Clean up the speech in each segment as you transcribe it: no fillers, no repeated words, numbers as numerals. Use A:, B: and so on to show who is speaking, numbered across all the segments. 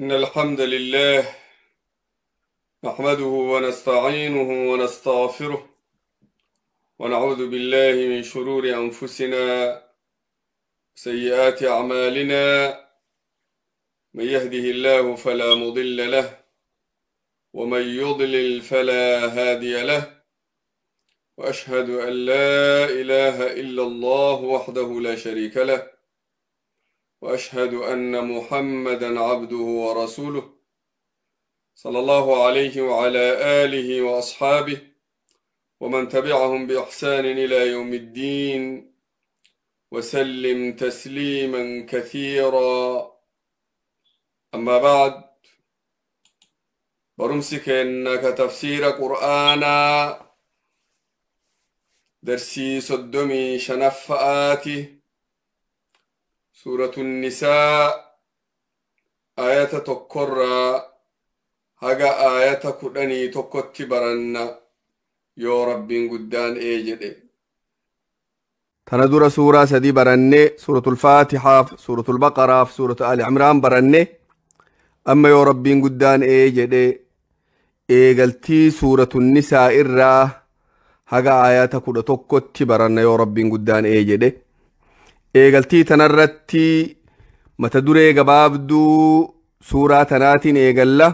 A: إن الحمد لله نحمده ونستعينه ونستغفره ونعوذ بالله من شرور أنفسنا سيئات أعمالنا من يهده الله فلا مضل له ومن يضلل فلا هادي له وأشهد أن لا إله إلا الله وحده لا شريك له وأشهد أن محمدا عبده ورسوله صلى الله عليه وعلى آله وأصحابه ومن تبعهم بإحسان إلى يوم الدين وسلم تسليما كثيرا. أما بعد، برمسك إنك تفسير قرآنا درسي صدمي شنفآتي سورة النساء آية تكرر هجا آية كدني تكت برنا يا رب قدان إيجدي.
B: تندور سورة سدي برني، سورة الفاتحة، سورة البقرة، سورة آل عمران برني. أما يا رب قدان إيجدي إيجلتي سورة النساء إرّا هجا آية كد تكت برنا يا رب قدان إيجدي. Eegaltii tanarratti mata duree gabaabduu suuraa tanaatiin eegalla.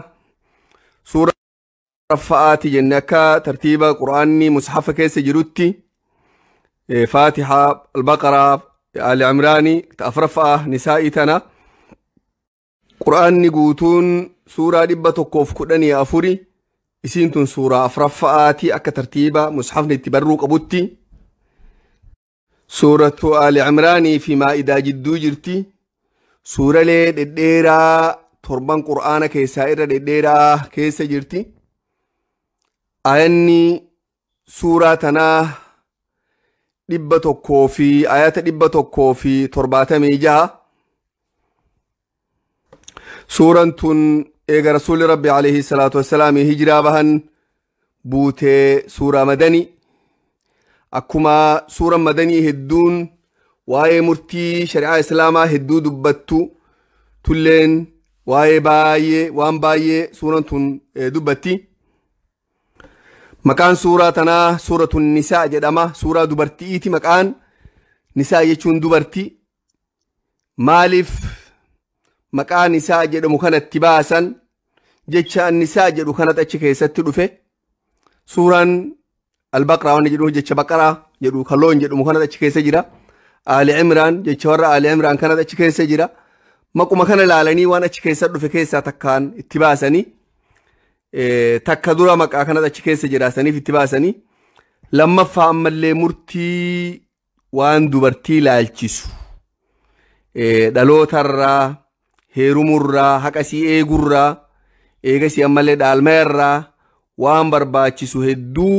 B: Suuraa raffa'aati jenne akka tartiiba qura'aanni mushafa keessa jirutti Faatihaa, Albaqaraa, Ali Imraanii, afraffaa Nisaa'ii tana. Qura'aanni guutuun suuraa 114, isiin tun suuraa afraffa'aati akka tartiiba mushafni itti barruu qabutti. سورة آل عمران في مائدة جدو جرتي. سورة لي ديرا تربان قرآن كيسائر ديرا كيس جرتي. آياني سورة تنا 100 في آيات 176. سورة تن إيغا رسول ربي عليه الصلاة والسلام هجرة بهن بوتي سورة مدني. Akkuma suura madanii hedduun waa'ee murtii shari'aa islaamaa hedduu dubbattu tulleen waa'ee baay'ee waan baay'ee suuraan tun dubbatti. Maqaan suuraa tanaa suuratun nisaa jedhama. Suuraa dubartiiti maqaan. Nisaa jechuun dubartii. Maaliif maqaa nisaa jedhamu kanatti baasan? Jecha nisaa jedhu kanatti achi keessatti dhufe. Suuraan Albaqraa waan jedhu jecha baqaraa jedhu kalloon jedhamu kanatti achi keessa jira. Ali Imraan jecha warra Ali Imraan kanatti achi keessa jira. Maquma kana ilaalanii waan achi keessa dhufe keessaa takkaan itti baasanii takka dura maqaa kanatti achi keessa jiraasaniif itti baasanii. Lammaffaa ammallee murtii waan dubartii ilaalchisu dhalootarraa, heerumurraa, haqasii eegurraa, eegasii ammallee dhaalmayarraa waan barbaachisu hedduu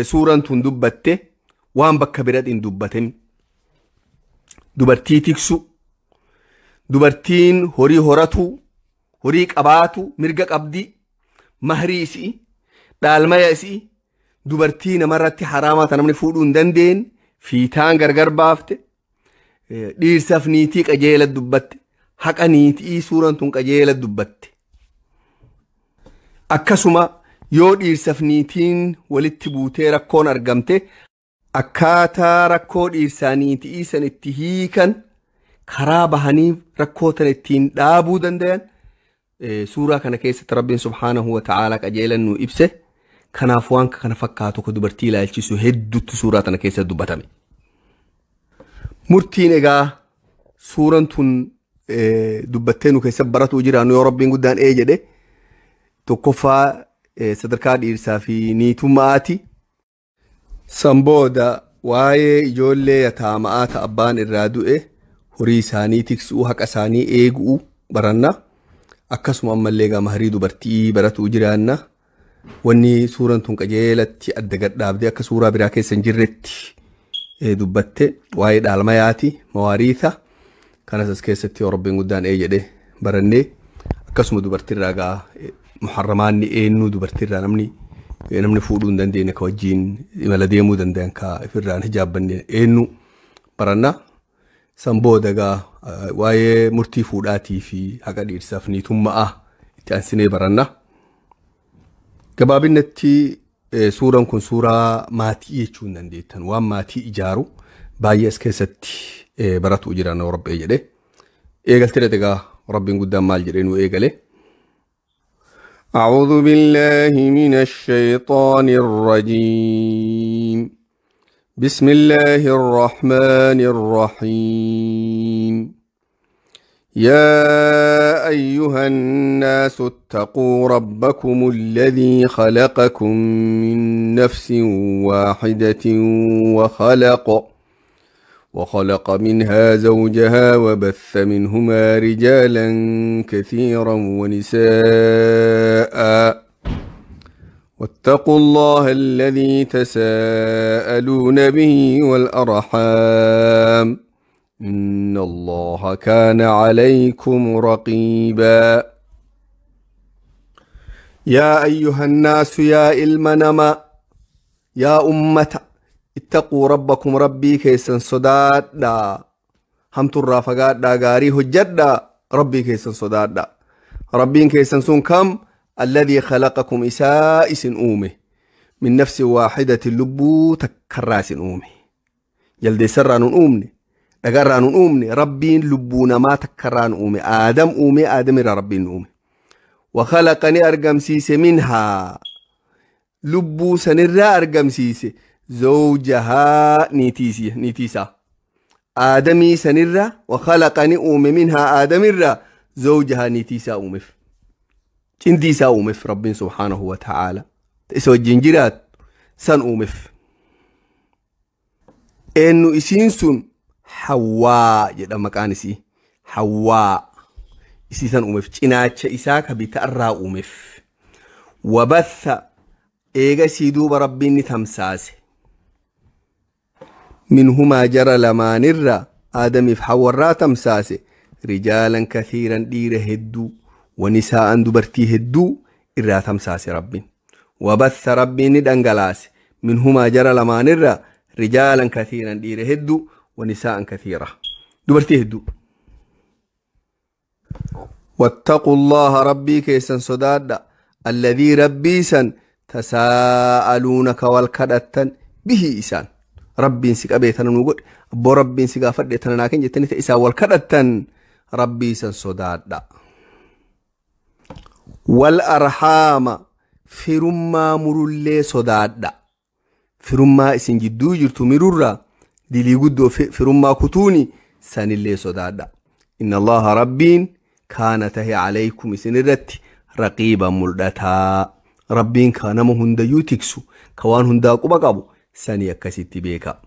B: suuraan tun dubbatte waan bakka biraatti hin dubbatin. Dubartii tiksu, dubartiin horii horatu, horii qabaatu, mirga qabdi, mahrii isii, dhaalmaya isii, dubartii namarratti haraamaa ta namni fuudhuu hin dandeenye fiitaan gargar baafte, dhiirsaaf niitii qajeela dubbatte, haqa niitii suuraan tun qajeela dubbatte. Akkasuma yoo dhiirsaaf niitiin walitti buutee rakkoon argamte akkaataa rakkoo dhiirsaa niitii san itti hiikan karaa bahanii rakkoo tan ittiin dhaabuu danda'an suuraa kana keessatti Rabbiin subhaanahu wa ta'aalaa qajeelan nu ibse. Kanaaf waan kana fakkaatu ka dubartii ilaalchisu hedduutu suuraa tana keessatti dubbatame. Murtiin egaa suuraan tun dubbattee nu keessatti baratuu jiraannu yoo Rabbiin guddaan ee jedhe tokkoffaa sadarkaa dhiirsaa fi niitummaati. San booda waa'ee ijoollee yataama'aa ta abbaan irraa du'e horii isaanii tiksuu, haqa isaanii eeguu baranna. Akkasuma ammallee egaa maharii dubartii baratuu jiraanna. Wanni suuraan tun qajeelatti adda gadhaabdee akka suuraa biraa keessa hin jirretti dubbatte waa'ee dhaalmayaati, mawaariisa. Kanas as keessatti yoo Rabbiin guddaan ee jedhe barannee akkasuma dubartiirraa egaa muharramaanni eenyuu dubartiirraa namni fuudhuu hin dandeenye ka wajjiin imala deemuu danda'an ka ifirraan hijaabbanne eenyu baranna. San booda egaa Waa'ee murtii fuudhaatii fi haqa dhiirsaaf niitummaa itti aansinee baranna. Gabaabinatti suuraan kun suuraa maatii jechuu hin dandeettan. Waan maatii ijaaru baay'ee as keessatti baratu jiran Rabbee jedhe. Eegaltee egaa Rabbiin guddaan maal jedhee nu eegale. أعوذ بالله من الشيطان الرجيم. بسم الله الرحمن الرحيم. يا أيها الناس اتقوا ربكم الذي خلقكم من نفس واحدة وخلق منها زوجها وبث منهما رجالا كثيرا ونساء واتقوا الله الذي تساءلون به والأرحام إن الله كان عليكم رقيبا. يا أيها الناس يا إلمنما يا أمة اتقوا ربكم ربي كيسن صدادا همت الرافقات دا غاري هجدا ربي كيسن صدادا ربي كيسن سن كم الذي خلقكم إسائس أومه من نفس واحدة لبو تكراس أومه يلدي سران أومني دقران أومني ربي لبونا ما تكران أومي آدم أومي آدم ربي أومي وخلقني أرقم سيسي منها لبو سنرى أرقم سيسي زوجها نيتيسا آدمي سنرى وخلقني أومي منها آدم الرا زوجها نيتيسا أومف جنديسا أومف ربي سبحانه وتعالى تسوى الجنجرات سن أومف إنه إسينسون حواء جدا مكانسي حواء إسيسان أومف جناتش إساك بتأرى أومف وبث إيغا سيدوب ربي نتمساسي منهما جرى لما نرى آدم في حورا تمساسي رجالا كثيرا دير هدو ونساء دبرتي هدو إرى تمساسي ربي وبث ربي ندنقلاس منهما جرى لما نرى رجالا كثيرا دير هدو ونساء كثيرة دبرتي هدو. واتقوا الله ربي كيسا صداد الذي ربي سن تساءلونك والكدتن به إسان ربي سك أبيتنا نقول أبو ربي سك أفردتنا لكن جتني تإسا والكدتن ربي سن صداد والأرحام فرما مرولي صداد فرما إسن جدو جرتو مرورا دلي قدو فرما كتوني سن اللي صداد إن الله ربين كان تهي عليكم سنرت رقيبا ملدتا ربين كان مهند يوتكسو كوان هندا قبقابو سني كسيتي بيكا.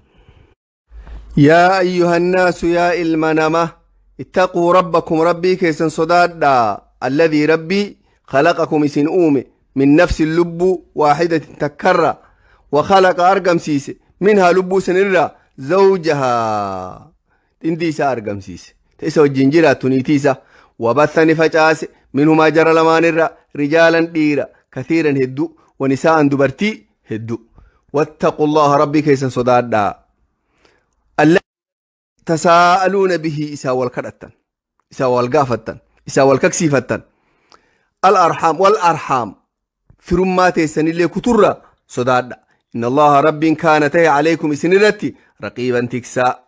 B: يا أيها الناس يا إلمنما اتقوا ربكم ربي كيسن صدادا الذي ربي خلقكم سن أومي من نفس اللب واحدة تكرر وخلق أرقم سيس منها لب سنرى زوجها انديسا أرقم سيس تيسا الجنجرة تنيتيسا وبثني فجاس منهما جرى لما نرى رجالا ديرا كثيرا هدو ونساء دبرتي هدو. واتقوا الله ربي كيسن صدادا الذي تساءلون به إسا والكرتن إسا والقافتن إسا والككسيفتن الأرحام والأرحام فرماتي سن اللي كترة صدادا إن الله رب كان تي عليكم سنرتي رقيبا تكسا.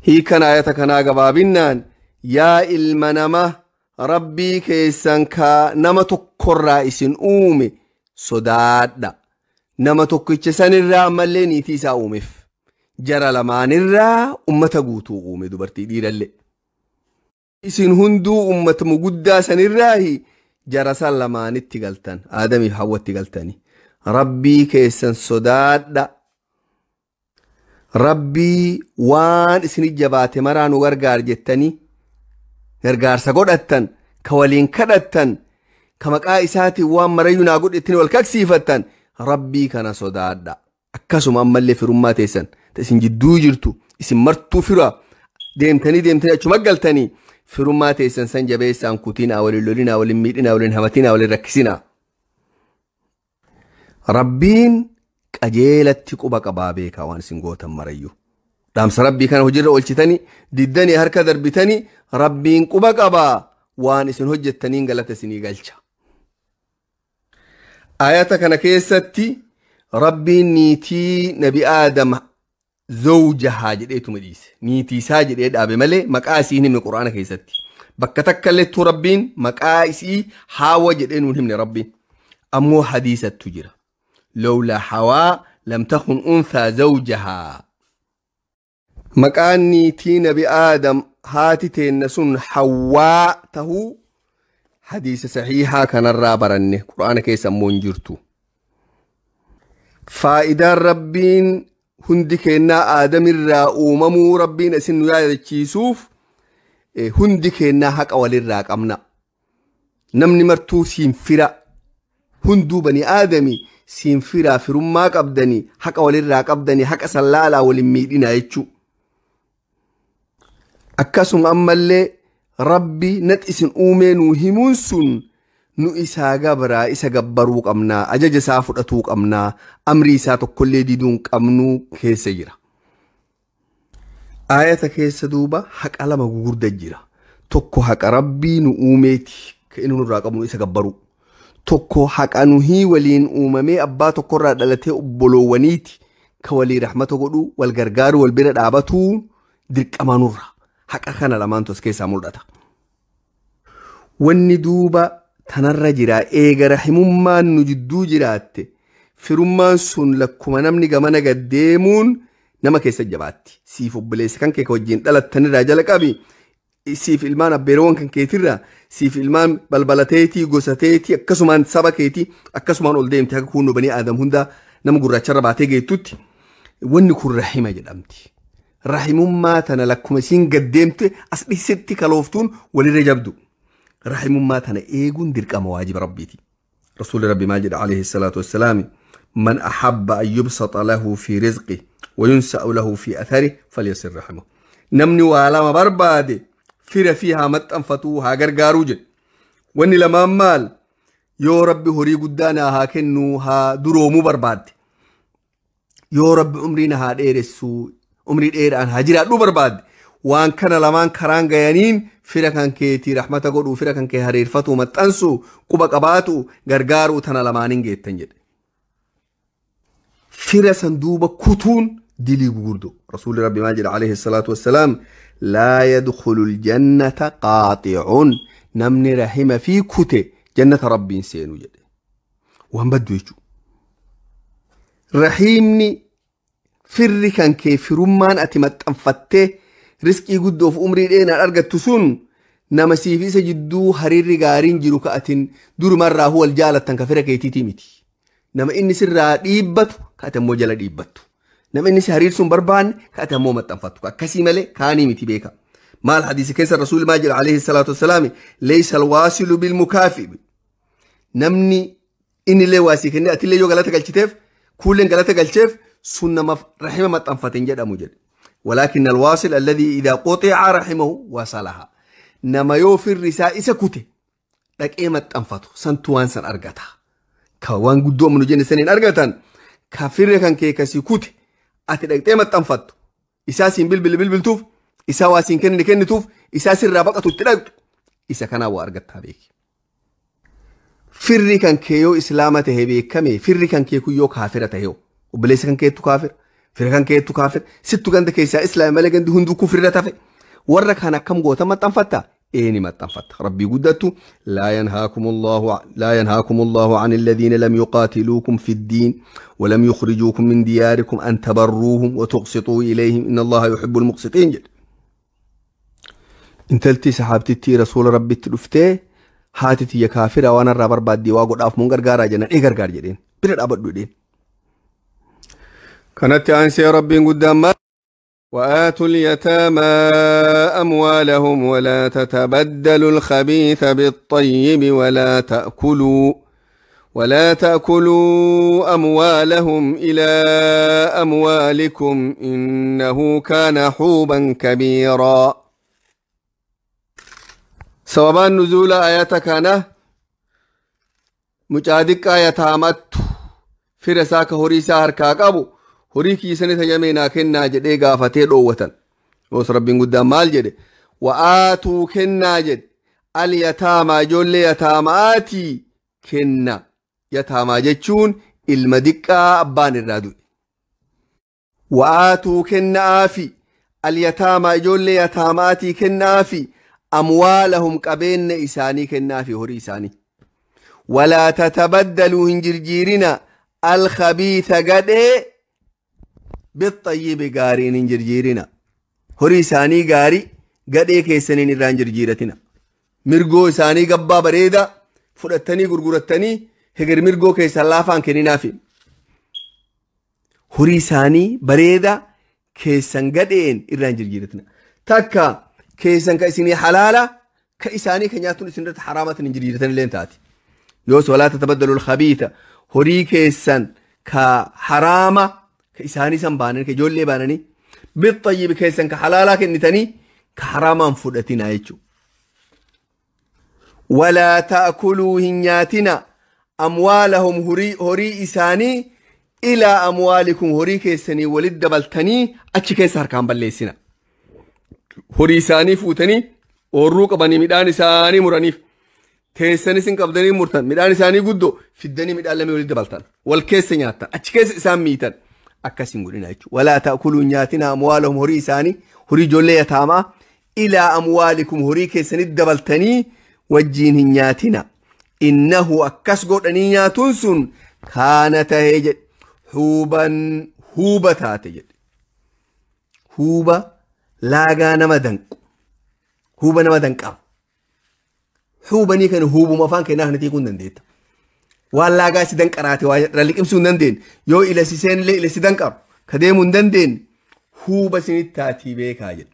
B: هي كان آياتك قبابنان يا إلمنما ربي كيسان كا نما تكرا إسن أومي صدادا نما تكتشسان الرا ملي نيتيسا أومف جرى لمان الرا أمة قوتو أومي دبرتي دير اللي إسن هندو أمة مقدة سن الراهي جرى سلمان اتقلتن آدمي حواء اتقلتني ربي كيسان صدادا ربي وان إسن الجبات مران وغرغار جتني gargaarsa godhattan ka waliin kadhattan ka maqaa isaatiin waan marayyuu naa godhettini wal kaksiifattan rabbii kana sodaadha. Akkasuma ammallee firummaa teessan isin jidduu jirtu isin martuu fira deemtanii deemtanii achuma galtanii firummaa teessan san jabeessaan kutinaa waliin lolinaa waliin miidhinaa waliin hamatinaa waliin rakkisinaa. Rabbiin qajeelatti quba qabaa beekaa waan isin gootan marayyuu. Dhaamsa rabbii kana hojiirra oolchitanii diddanii harka darbitanii rabbiin quba qabaa waan isin hojjettaniin galata isinii galcha. Ayata kana keessatti rabbiin niitii nabi Aadam zawjahaa jedheetuma dhiise. Niitii isaa jedhee dhaabe malee maqaa isii hin himne Qur'aana keessatti. Bakka takka illettuu rabbiin maqaa isii Haawa jedhee nuun himne rabbiin. Ammoo hadiisattu jira. Lawlaa hawaa lam takun unthaa zawjahaa. Maqaan niitii nabi Aadam haati teenna sun Hawwaa tahuu hadiisa sahiihaa kanarraa baranne Qur'aana keessa ammoo hin jirtu. Faayidaan rabbiin hundi keennaa Aadamirraa uumamuu rabbiin isin nu yaadachiisuuf hundi keennaa haqa walirraa qabna. Namni martuu siin fira. Hunduu bani Aadami siin firaa firummaa qabdanii haqa walirraa qabdanii haqa sallaalaa waliin miidhinaa jechuu. Akkasuma ammallee rabbi nat isin uumee nuu himuun sun nu isaa gabraa isa gabbaruu qabnaa ajaja isaa fudhatuu qabnaa amrii isaa tokkollee diduu hin qabnuu keessa jira. Aayata keessa duuba haqa lama gugurda jira. Tokko haqa rabbii nu uumeeti kan inni nurraa qabnu isa gabbaruu. Tokko haqa nuhii waliin uumamee abbaa tokkorraa dhalatee obboloowwaniiti ka walii rahmata godhuu wal gargaaruu wal bira dhaabatuu dirqama nurra. Haqa kana lamaantu as keessaa mul'ata. Wanni duuba tanarra jira eega rahimummaan nu jidduu jiraatte firummaan sun lakkuma namni gamana gaddeemuun nama keessa jabaatti. Siif obboleessa kan kee wajjin dhalattanirraa jala qabi. Siif ilmaan abbeeroowwan kan keetirraa siif ilmaan balbalateetii gosateetii akkasumaan saba keetii akkasumaan ol deemte akka kunnoo banii Aadam hundaa nama gurraacharra baatee geettutti wanni kun rahima jedhamti. Rahimummaa tana lakkuma isiin gaddeemte as dhiisitti kalooftuun walirra jabdu. Rahimummaa tana eeguun dirqama waajiba rabbiiti. Rasuulli rabbi maal jedha alayhi salaatu wassalaam man ahabba an yubsata lahu fi rizqi wa yunsa'u lahu fi athari falyasir rahimahu. Namni waa lama barbaade fira fi haa maxxanfatuu haa gargaaruu jedhe. Wanni lamaan maal yoo rabbi horii guddaa naa haa kennuu haa duroomuu barbaadde. Yoo rabbi umrii na haa dheeressuu umrii dheeraan haa jiraadhuu barbaadde. Waan kana lamaan karaan gayaniin fira kan keetii rahmata godhuu fira kan kee hariirfatuu maxxansuu quba qabaatu gargaaruu tana lamaaniin geettan jedhe. Fira san duuba kutuun dilii gugurdoo. Rasuulli rabbi maal jedha alayhi salaatu wassalaam laa yadkhulu ljannata qaaxi'uun namni rahima fi kute jannata rabbiin seenuu jedhe. Waan baddu jechuudha. Rahiimni firri kan kee firummaan ati maxxanfattee riskii guddoof umrii dheeraan argattu sun nama siif isa jidduu hariirri gaariin jiru ka atin durumarraa wal jaalattan ka fira keetiitii miti. Nama inni sirraa dhiibbatu ka ati ammoo jala dhiibbattu. Nama inni si hariirsuun barbaanne ka ati ammoo maxxanfattu. Akkasii malee kaanii miti beeka. Maal hadiisa keessa rasuulli maal jedha alayhi salaatu wassalaam laysa alwaasilu bilmukaafi. Namni inni illee waasii kennee atillee yoo galata galchiteef kuulleen galata galcheef sun nama rahima maxxanfateen jedhamu jedhe. ولكن الواصل الذي إذا قطع رحمه وصلها. نما يوفر رساء إسا كوتي لك إيمة أنفتو سنتوان سن أرغتا كوان قدو منو جن سنين أرغتان كافر كان كي كسي كوتي أتي لك إيمة أنفتو إساسين بلبل بلبل توف إسا واسين كن كن توف إساس الرابقة تلقت إسا كان وأرغتها بيك. فري كان كيو إسلامته بيك كمي فري كان كيكو يو كافرته يو وبليس كان كيتو كافر fira kan keettu kaafir sittu ganda keessaa islaam malee gandi hunduu kufrirra tafe warra kana akkam goota maxxanfatta eeni maxxanfatta rabbii guddattu laa yanhaakum allahu an alladhiina lam yuqaatiluukum fi ddiin walam yukhrijuukum min diyaarikum an tabarruuhum wa tuqsituu ilayhim inna allaha yuhibbu almuqsitiin jedhe. Intalti sahaabtittii rasuula rabbitti dhuftee haati tiyya kaafira waan irraa barbaaddee waa godhaaf mun gargaaraa jennaan ee gargaar jedheen bira dhaabadhu jedheen. كانت أنسي ربي قدام وآتوا اليتامى أموالهم ولا تتبدلوا الخبيث بالطيب ولا تأكلوا أموالهم إلى أموالكم إنه كان حوبا كبيرا. سببان نزول آيات كان مجادك آياتامت فرساك هريسا هركاك أبو Horii kiisanii tayyamee naa kennaa jedhee gaafatee dhoowwatan. Yoos Rabbiin guddaan maal jedhe? Wa'aatuu kennaa jedhe. Al yataamaa ijoollee yataamaatii kenna. Yataamaa jechuun ilma diqqaa abbaan irraa du'e. Wa'aatuu kennaafi al yataamaa ijoollee yataamaatii kennaafi amwaalahum qabeenya isaanii kennaafi horii isaanii. Walaa tatabaddaluu hin jirjiirina alkhabiitha gadhee bixxayyibi gaariin hin jirjiirina. Horii isaanii gaarii gadhee keessaniin irraa hin jirjiiratina. Mirgoo isaanii gabbaa bareedaa fudhattanii gurgurattanii heger mirgoo keessan laafaan kenninaafi. Horii isaanii bareedaa keessan gadheen irraa hin jirjiiratina. Takka keessan ka isinii halaala ka isaanii ka nyaatuun isin irratti haraamatin hin jirjiiratan illee taati. Yoos walaa tatabaddalu alkhabiitha horii keessan ka haraama ka isaanii san baananii ka ijoollee baananii bixxayyibi keessan ka halaalaa kennitanii ka haraamaan fudhatinaa jechuudha. Walaa ta'kuluu hin nyaatina amwaalahum horii isaanii ilaa amwaalikum horii keessanii walitti dabaltanii achi keessa harkaan balleessina. Horii isaanii fuutanii oorruu qabanii midhaan isaanii muraniif teessanis hin qabdanii murtan midhaan isaanii guddoo fiddanii midhaan lamee walitti dabaltan wal keessa nyaattan achi keessa isaan miitan akkas hin godhina jechuudha. Walaa ta'kuluu nyaatina amwaalahum horii isaanii horii ijoollee yataamaa ilaa amwaalikum horii keessanitti dabaltanii wajjiin hin nyaatina. Innahu akkas godhanii nyaatuun sun kaana tahee jedhe huuban huuba taate jedhe. Huuba laagaa nama danqu. Huuba nama danqabu. Huubanii kana huubuma afaan kennaa kanatti hiikuu hin dandeetta. Waan laagaa si danqaraate waa irraa liqimsuu hin dandeenye yoo ila si seenillee ila si danqaru ka deemuu hin dandeenye huuba isinitti taatii beekaa jedhe.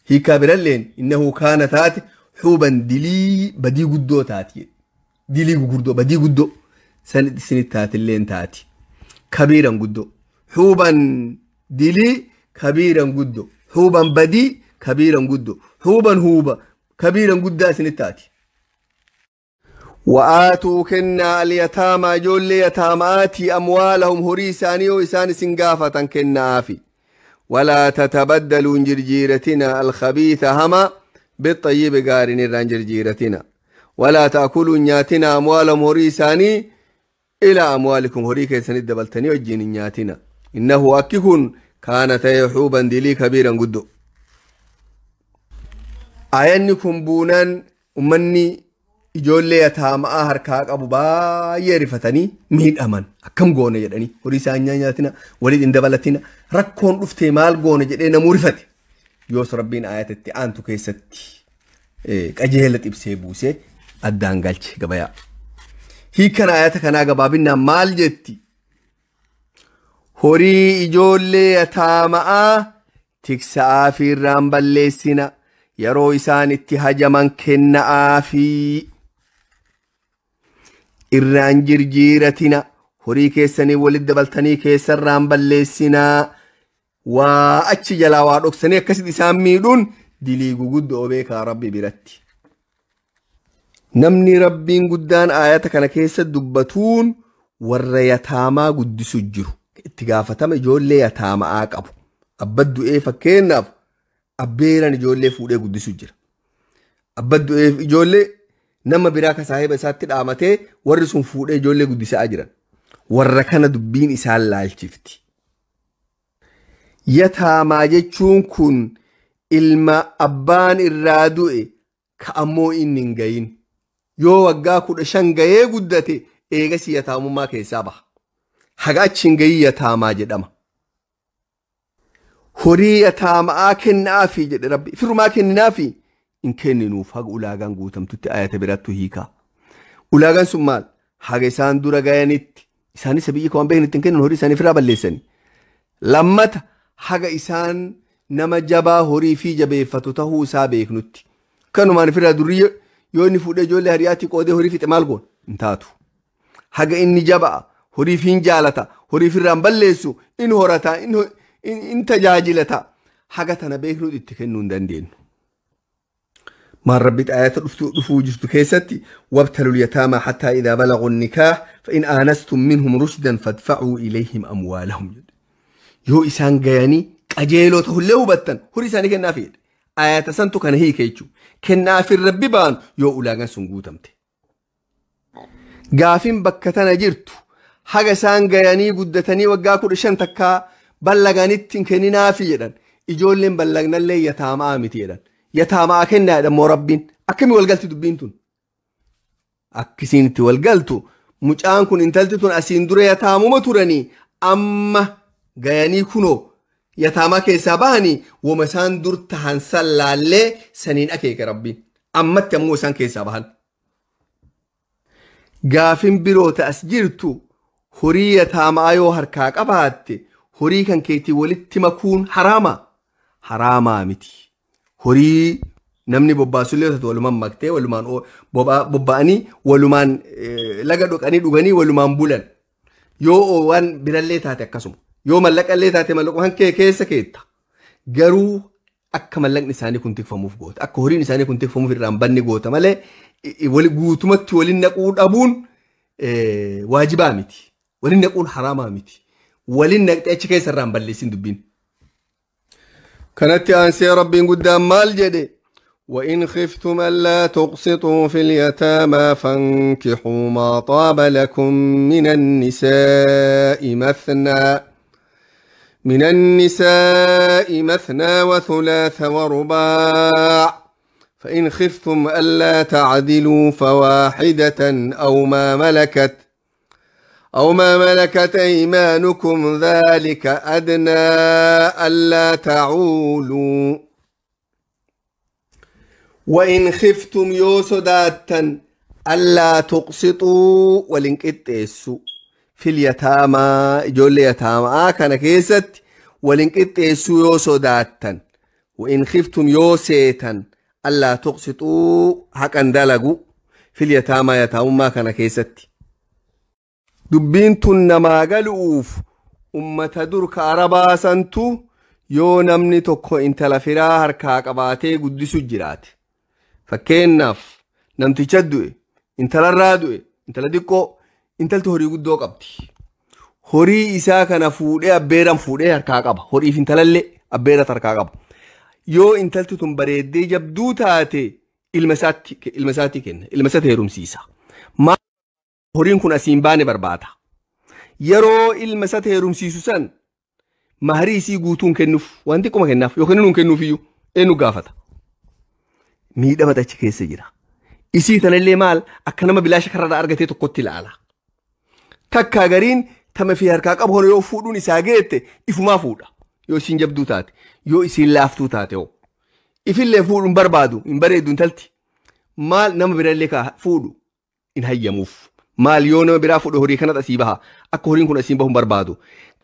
B: Hiikaa biralleen innahu kaana taate huuban dilii badii guddoo taati. Dilii gurguddoo badii guddoo san isinitti taatilleen taati. Kabiiran guddoo. Huuban dilii kabiiran guddoo. Huuban badii kabiiran guddoo. Huuban huuba kabiiran guddaa isinitti taati. Wa'aatuu kennaa alyataamaa ijoollee yataamaatii amwaalahum horii isaanii yoo isaan isin gaafatan kennaafi. Walaa tatabaddaluun jirjiiratina alkhabiitha hamaa bixxayyibi gaariin irraan jirjiiratina. Walaa ta'kuluun nyaatina amwaalahum horii isaanii ilaa amwaalikum horii keessanitti dabaltanii wajjiin hin nyaatina. Innahu akki kun kaana ta'e huuban dilii kabiiran guddoo. Aayanni kun buunaan ummanni ijoollee yataamaa harkaa qabu baay'ee rifatanii miidhaman akkam goone jedhanii horii isaanii nyaatina waliin hin dabalatina rakkoon dhuftee maal goone jedhee namuu rifate. Yoos Rabbiin aayatatti aantu keessatti qajeela xibsee buusee addaan galche gabayaa. Hiikan aayata kanaa gabaabinaan maal jetti? Horii ijoollee yataamaa tiksa'aa fi irraan balleessina yeroo isaan itti hajaman kenna'aa fi irraan jirjiiratina horii keessanii walitti dabaltanii keessa irraan balleessinaa waa achi jalaa waa dhoksanii akkasitti isaan miidhuun dilii guguddoo beekaa Rabbi biratti. Namni Rabbiin guddaan aayata kana keessa dubbatuun warra yataamaa guddisu jiru. Itti gaafatama ijoollee yataamaa qabu. Abba du'ee fakkeenyaaf abbeeran ijoollee fuudhee guddisu jira. Abba du'ee ijoollee nama biraa ka saahiba isaatti dhaamatee warri sun fuudhee ijoollee guddisaa jiran. Warra kana dubbiin isaan laalchifti. Yataamaa jechuun kun ilma abbaan irraa du'e ka ammoo inni hin gayin. Yoo waggaa 15 gayee guddate eegasii yataamummaa keessaa baha. Haga achi hin gayin yataamaa jedhama. Horii yataamaa kennaafi jedhe Rabbi. Firrumaa kenninaafi hin kenninuuf haga ulaagaan guutamtutti ayata birattu hiikaa. Ulaagaan sun maal? Haga isaan dura gayanitti isaanis biyyi kan beekni ittiin kennan horii isaanii ofirraa balleessani. Lammata haga isaan nama jabaa horii fi jabeeffatu tahuu isaa beeknutti. Kanumaan ofirraa durii yoo inni fuudhee ijoollee hariyaatti qoodee horii fixe maal goona? Hin taatu. Haga inni jabaa horii fi hin jaalata horii ofirraa hin balleessu in horata in tajaajilata haga tana beeknutti itti kennuu hin dandeenyu. Maan rabbi aayata dhufuu jirtu keessatti wabtalul yataamaa hattaa idaa balagu nikaah fa'in aanastum minhum rushdan fadfacuu ilayhim amwaalahum jedhe. Yoo isaan gayanii qajeeloo ta'ullee hubattan horii isaanii kennaafi jedhe. Aayata santu kana hiike jechuudha. Kennaafin rabbi baanu yoo ulaagaan sun guutamte. Gaafin bakka tana jirtu haga isaan gayanii guddatanii waggaa 15 takkaa ballaganitti hin kenninaafi jedhan. Ijoolleen ballagnallee yataamaa miti jedhan. Yataamaa kennaa jedhan moo rabbiin akkamii walgalti dubbiin tun? Akkisiin itti walgaltu mucaan kun intalti tun asiin dura yataamuma turanii amma gayanii kunoo yataamaa keessaa bahanii wama isaan dur tahan sallaallee saniin akeeka rabbiin ammatti ammoo isaan keessaa bahan. Gaafin biroo ta'as jirtu horii yataamaa yoo harkaa qabaatte horii kan keetii walitti makuun haraama? Haraamaa miti. Horii namni bobbaasullee yoo taatu walumaan maktee walumaan bobba'anii walumaan laga dhoqanii dhuganii walumaan bulan. Yoo waan birallee taate akkasuma. Yoo mallaqallee taate mallaquma kan kee keessa keetta. Garuu akka mallaqni isaanii kun tikfamuuf goota. Akka horiin isaanii kun tikfamuuf irraa hin banne goota malee guutumatti waliin naquu dhabuun waajibaa miti. Waliin naquun haraamaa miti. Waliin naqxee achi keessa irraa hin balleessin dubbiin.
A: Kanatti aansee rabbiin guddaan maal jedhe? وإن خفتم ألا تقسطوا في اليتامى فانكحوا ما طاب لكم من النساء مثنى وثلاث ورباع فإن خفتم ألا تعدلوا فواحدة أو ما ملكت أيمانكم ذلك أدنى ألا تعولوا.
B: وإن خفتم يوسداتا ألا تقسطوا ولنكتسوا في اليتامى جول يتامى كان كيست ولنكتسوا يوسداتا وإن خفتم يوسيتا ألا تقسطوا حقا دلقوا في اليتامى يتامى كان كيست. دبين تنما قالوف أمة درك عربا سنتو yoo namni tokko intala firaa harkaa qabaatee guddisu jiraate. Fakkeenyaaf namticha du'e, intalarraa du'e, intala xiqqoo, intalti horii guddoo qabdi. Horii isaa kana fuudhee abbeeran fuudhee harkaa qaba. Horiif intalallee abbeeratu harkaa qaba. Yoo intalti tun bareeddee jabduu taate ilma isaatti kenna. Ilma isaatti heerumsiisa. Maal horiin kun asiin baane barbaada. Yeroo ilma isaatti heerumsiisu san maharii isii guutuun kennuuf waan xiqquma kennaaf yookiin nuun kennuuf iyyuu eenyu gaafata. Miidhama achi keessa jira. Isii tanallee maal akka nama bilaasha kararraa argatee tokkotti ilaala. Takkaa gariin tama fi harkaa qabu hono yoo fuudhuun isaa geette ifumaa fuudha. Yoo isiin jabduu taate yoo isiin laaftuu taate hoo. Ifillee fuudhuun barbaadu hin bareedu intalti. Maal nama birallee ka fuudhu hin hayyamuuf. Maal yoo nama biraa fuudhe horii kanatu asii baha. Akka horiin kun asiin bahu hin barbaadu.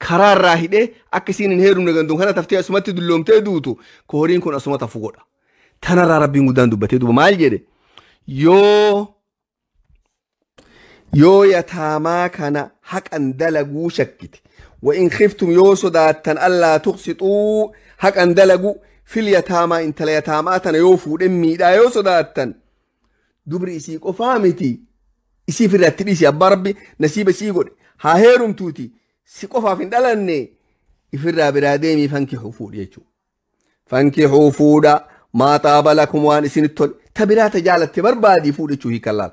B: Karaarraa hidhee akka isiin hin heerumne ganduun kana taftee asumatti dulloomtee duutu ka horiin kun asuma tafu godha. Tanarraa rabbiin guddaan dubbatee duuba maal jedhe? Yoo yataamaa kana haqan dalaguu shakkite. وإن خفتم yoo sodaattan ألا تقسطوا haqan dalaguu في اليتامى intala yataamaa tana yoo fuudhen miidhaa yoo sodaattan dubri isii qofaa miti. Isii firratti dhiisi abbaa rabbi nasiiba isii godhe haa heerumtuuti si qofaaf hin dhalanne ifirraa biraa deemii fankixuu fuudhi jechuudha. Fankixuu fuudha maa xaaba lakum waan isinitti tole ta biraa ta jaalatte barbaadii fuudhi jechuu hiikan laal.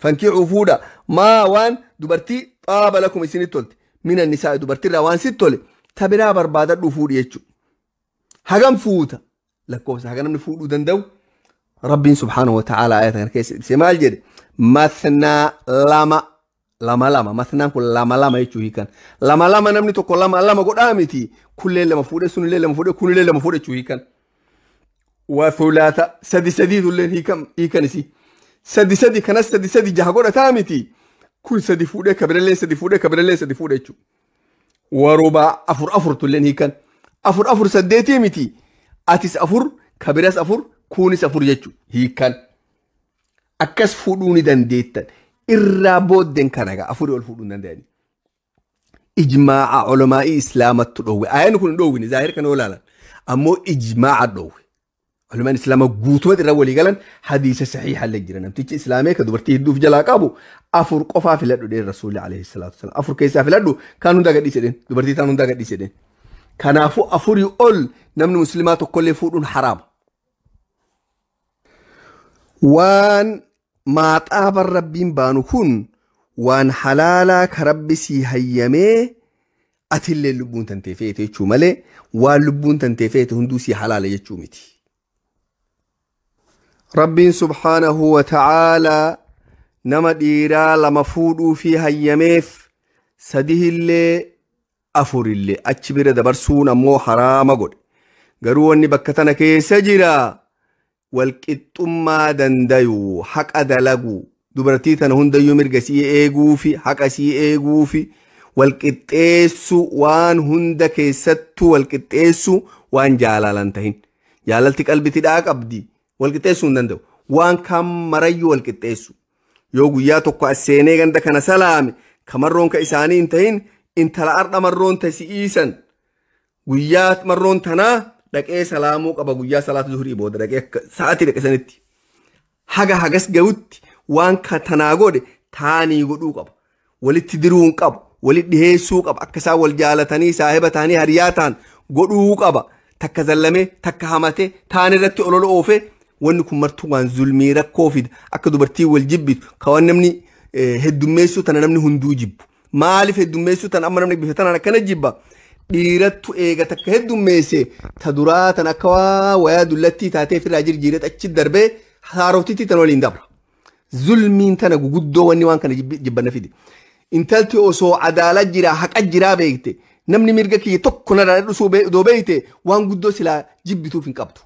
B: Fankixuu fuudha maa waan dubartii xaaba lakum isinitti tolte mina nisaa dubartiirraa waan sitti tole ta biraa barbaadadhu fuudhi jechuudha. Hagam fuuta lakkoofsa haga namni fuudhuu danda'u rabbiin subhaanahu wa ta'ala ayata kana keessa ibsee maal jedhe? Mathnaa lama lama lama mathnaan kun lama lama jechuu hiikan lama lama namni tokko lama lama godhaa miti kullee lama fuudhe sunillee lama fuudhe kunillee lama fuudhe jechuu hiikan wa thulaatha sadi sadi tulleen hiikan isii sadi sadi kanas sadi sadi jaha godhataa miti kun sadi fuudhe kabirallee sadi fuudhe kabirallee sadi fuudhe jechuu wa rubaa afur afur tulleen hiikan afur afur saddeetii miti atis afur kabiras afur kunis afur jechuu hiikan. Akkas fuudhuu ni dandeettan irraa booddeen kana egaa afurii ol fuudhuu hin danda'ani. Ijmaa'a ulamaa'ii islaamattu dhoowwe. Ayaan kun hin dhoowwine zaahir kana olaalan. Ammoo ijmaa'a dhoowwe. Ulamaan islaamaa guutumatti irra walii galan hadiisa saxiixa illee jira. Namtichi islaamee ka dubartii hedduuf jalaa qabu afur qofaa filadhu dheen rasuulli alayhi salaatu wasalaam. Afur keessaa filadhu kaan hundaa gadhiise dheen dubartii taan hundaa gadhiise dheen. Kanaafuu afurii ol namni muslimaa tokkollee fuudhuun haraama. Waan maaxaaban rabbiin baanu kun waan halaalaa ka rabbi sii hayyamee atillee lubbuun tantee feete jechuu malee waan lubbuun tantee feete hunduu sii halaala jechuu miti. Rabbiin subhaanahu wa ta'aalaa nama dhiiraa lama fuudhuu fi hayyameef sadihillee afurillee achi bira dabarsuun ammoo haraama godhe. Garuu wanni bakka tana keessa jira walqixxummaa dandayu haqa dalagu dubartii tana hundayyuu mirga sii eeguu fi haqa sii eeguu fi walqixxeessu waan hunda keessattuu walqixxeessu waan jaalalan tahin. Jaalalti qalbitti dhaa qabdi walqixxeessuu hin danda'u. Waan kan marayyuu walqixxeessu. Yoo guyyaa tokko as seenee ganda kana salaame kamarroon ka isaanii hin tahin intala ardha marroon ta si'iisan guyyaa marroon tanaa dhaqee salaamuu qaba guyyaa salaata zuhurii booda dhaqee akka sa'aatii dhaqe sanitti. Haga hagas ga'utti waan ka tanaa godhe taanii godhuu qaba. Walitti diruu hin qabu. Walitti dhiheessuu qaba. Akka isaan wal jaalatanii saahiba ta'anii hariyaa ta'an godhuu qaba. Takka zallamee takka hamatee taan irratti olola oofee wanni kun martuu waan zulmii rakkoo fida. Akka dubartii wal jibbitu ka waan namni heddummeessuu tana namni hunduu jibbu. Maaliif heddummeessuu tana amma namni bifa tanaan akkana jibba? Dhiirattu eega takka heddummeesse ta duraa tan akka waa wayaa dullattii taatee ofirraa jirjiiree achi darbee haaroftitti tan waliin dabra. Zulmiin tana guguddoo wanni waan kana jibbanna fide. Intalti osoo adaala jiraa haqa jiraa beekte namni mirga kiyya tokko narraa dhusuu doo beekte waan guddoo silaa jibbituuf hin qabdu.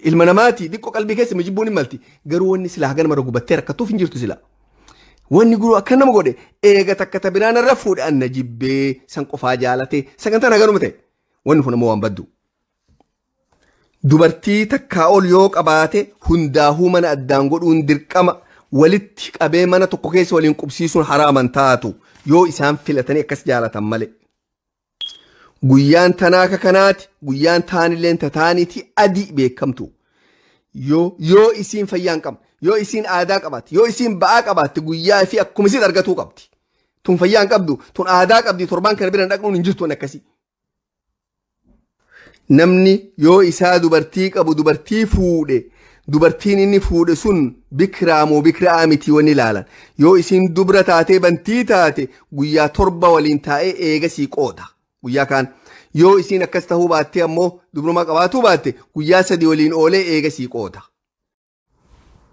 B: Ilma namaati xiqqoo qalbii keessa jibbuun hin malti garuu wanni silaa haga nama gubattee rakkatuuf hin jirtu silaa. Wanni guruu akka nama godhe eega takka ta biraan irra fuudhe anna jibbee san qofaa jaalate sagantaan haganuma ta'e wanni kun ammoo waan baddu. Dubartii takkaa ol yoo qabaate hundaahuu mana addaan godhuun dirqama walitti qabee mana tokko keessa waliin qubsiisuun haraaman taatu yoo isaan filatanii akkas jaalatan malee. Guyyaan tanaa akka kanaati guyyaan taanilleen tataaniiti adii beekamtu. Yoo isiin fayyaa hin qabne yoo isiin aadaa qabaatte yoo isiin ba'aa qabaatte guyyaa fi akkuma isiin argatuu qabdi. Tun fayyaa hin qabdu tun aadaa qabdi torbaan kana bira dhaqnuun hin jirtu akkasii. Namni yoo isaa dubartii qabu dubartii fuudhe dubartiin inni fuudhe sun bikiraa moo bikiraa miti wanni ilaalan. Yoo isiin dubra taatee bantii taate guyyaa torba waliin taa'ee eegasii qooda guyyaa kaan. Yoo isiin akkas tahuu baatte ammoo dubrummaa qabaatuu baatte guyyaa sadi waliin oolee eegasii qooda.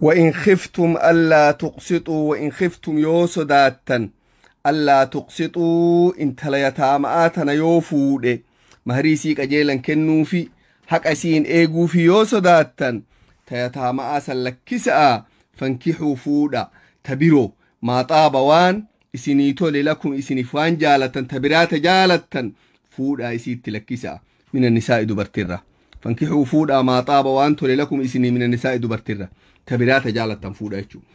B: وإن خفتم ألا تقسطوا وإن خفتم yoo sodaattan ألا تقسطوا intala yataamaa tana yoo fuudhe maharii isii qajeelan kennuufi haqa isiin eeguufi yoo sodaattan ta yataamaa san lakkisa'a فانكحوا fuudha ta biroo ما طاب waan isinii tole لكم isiniif waan jaalatan ta biraata jaalattan fuudha isiitti lakkisa'a من النساء dubartirra. فانكحوا fuudha ما طاب waan tole لكم isinii من النساء dubartirra ta biraata jaalattan fuudha jechuudha.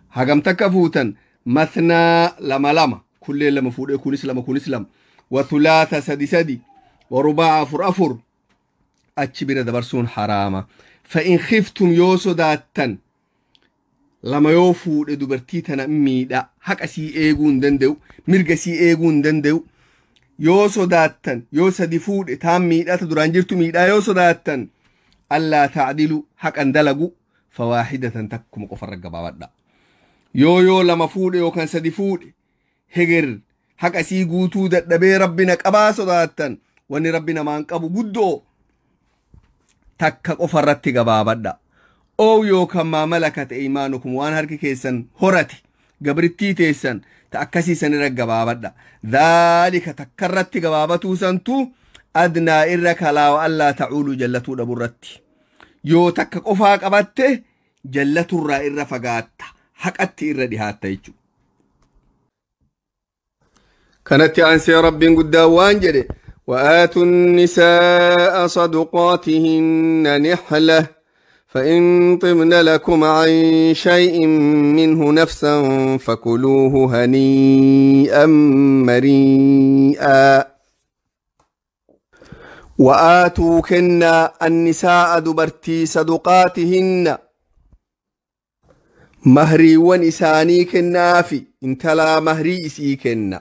B: Hagam takka fuutan مثنى lama lama kulleen lama fuudhee kunis lama kunis lama وثلاث sadi sadi ورباع afur afur achi bira dabarsuun haraama. فإن خفتم yoo sodaattan lama yoo fuudhe dubartii tana miidha haqa sii eeguu hin danda'u mirga sii eeguu hin danda'u yoo sodaattan yoo sadi fuudhe taan miidhaa ta duraan jirtu miidhaa yoo sodaattan ألا تعدلوا haqan dalagu فواحدة takkuma qofarra gabaabadha. Yoo lama fuudhe yookaan sadi fuudhe heger haqa sii guutuu dadhabee rabbi na qabaa sodaattan wanni rabbi namaan qabu guddoo takka qofarratti gabaabadha. أو yookaan ما ملكت أيمانكم waan harki keessan horate gabrittii teessan ta akkasii san irra gabaabadha. ذلك takka irratti gabaabatuu santu أدنى irra kalaawa ألا تعولوا jallatuu dhaburratti. Yoo takka qofaa qabatte jallaturraa irra fagaatta haqatti irra dhihaatta jechuudha. Kanatti aansee rabbiin guddaa waan jedhe وآتوا النساء صدقاتهن نحلة فإن طبن لكم عن شيء منه نفسا فكلوه هنيئا مريئا. Wa'aatuu kennaa annisaa'a dubartii saduqaatihinna mahriiwwan isaanii kennaafi intalaa mahrii isii kenna.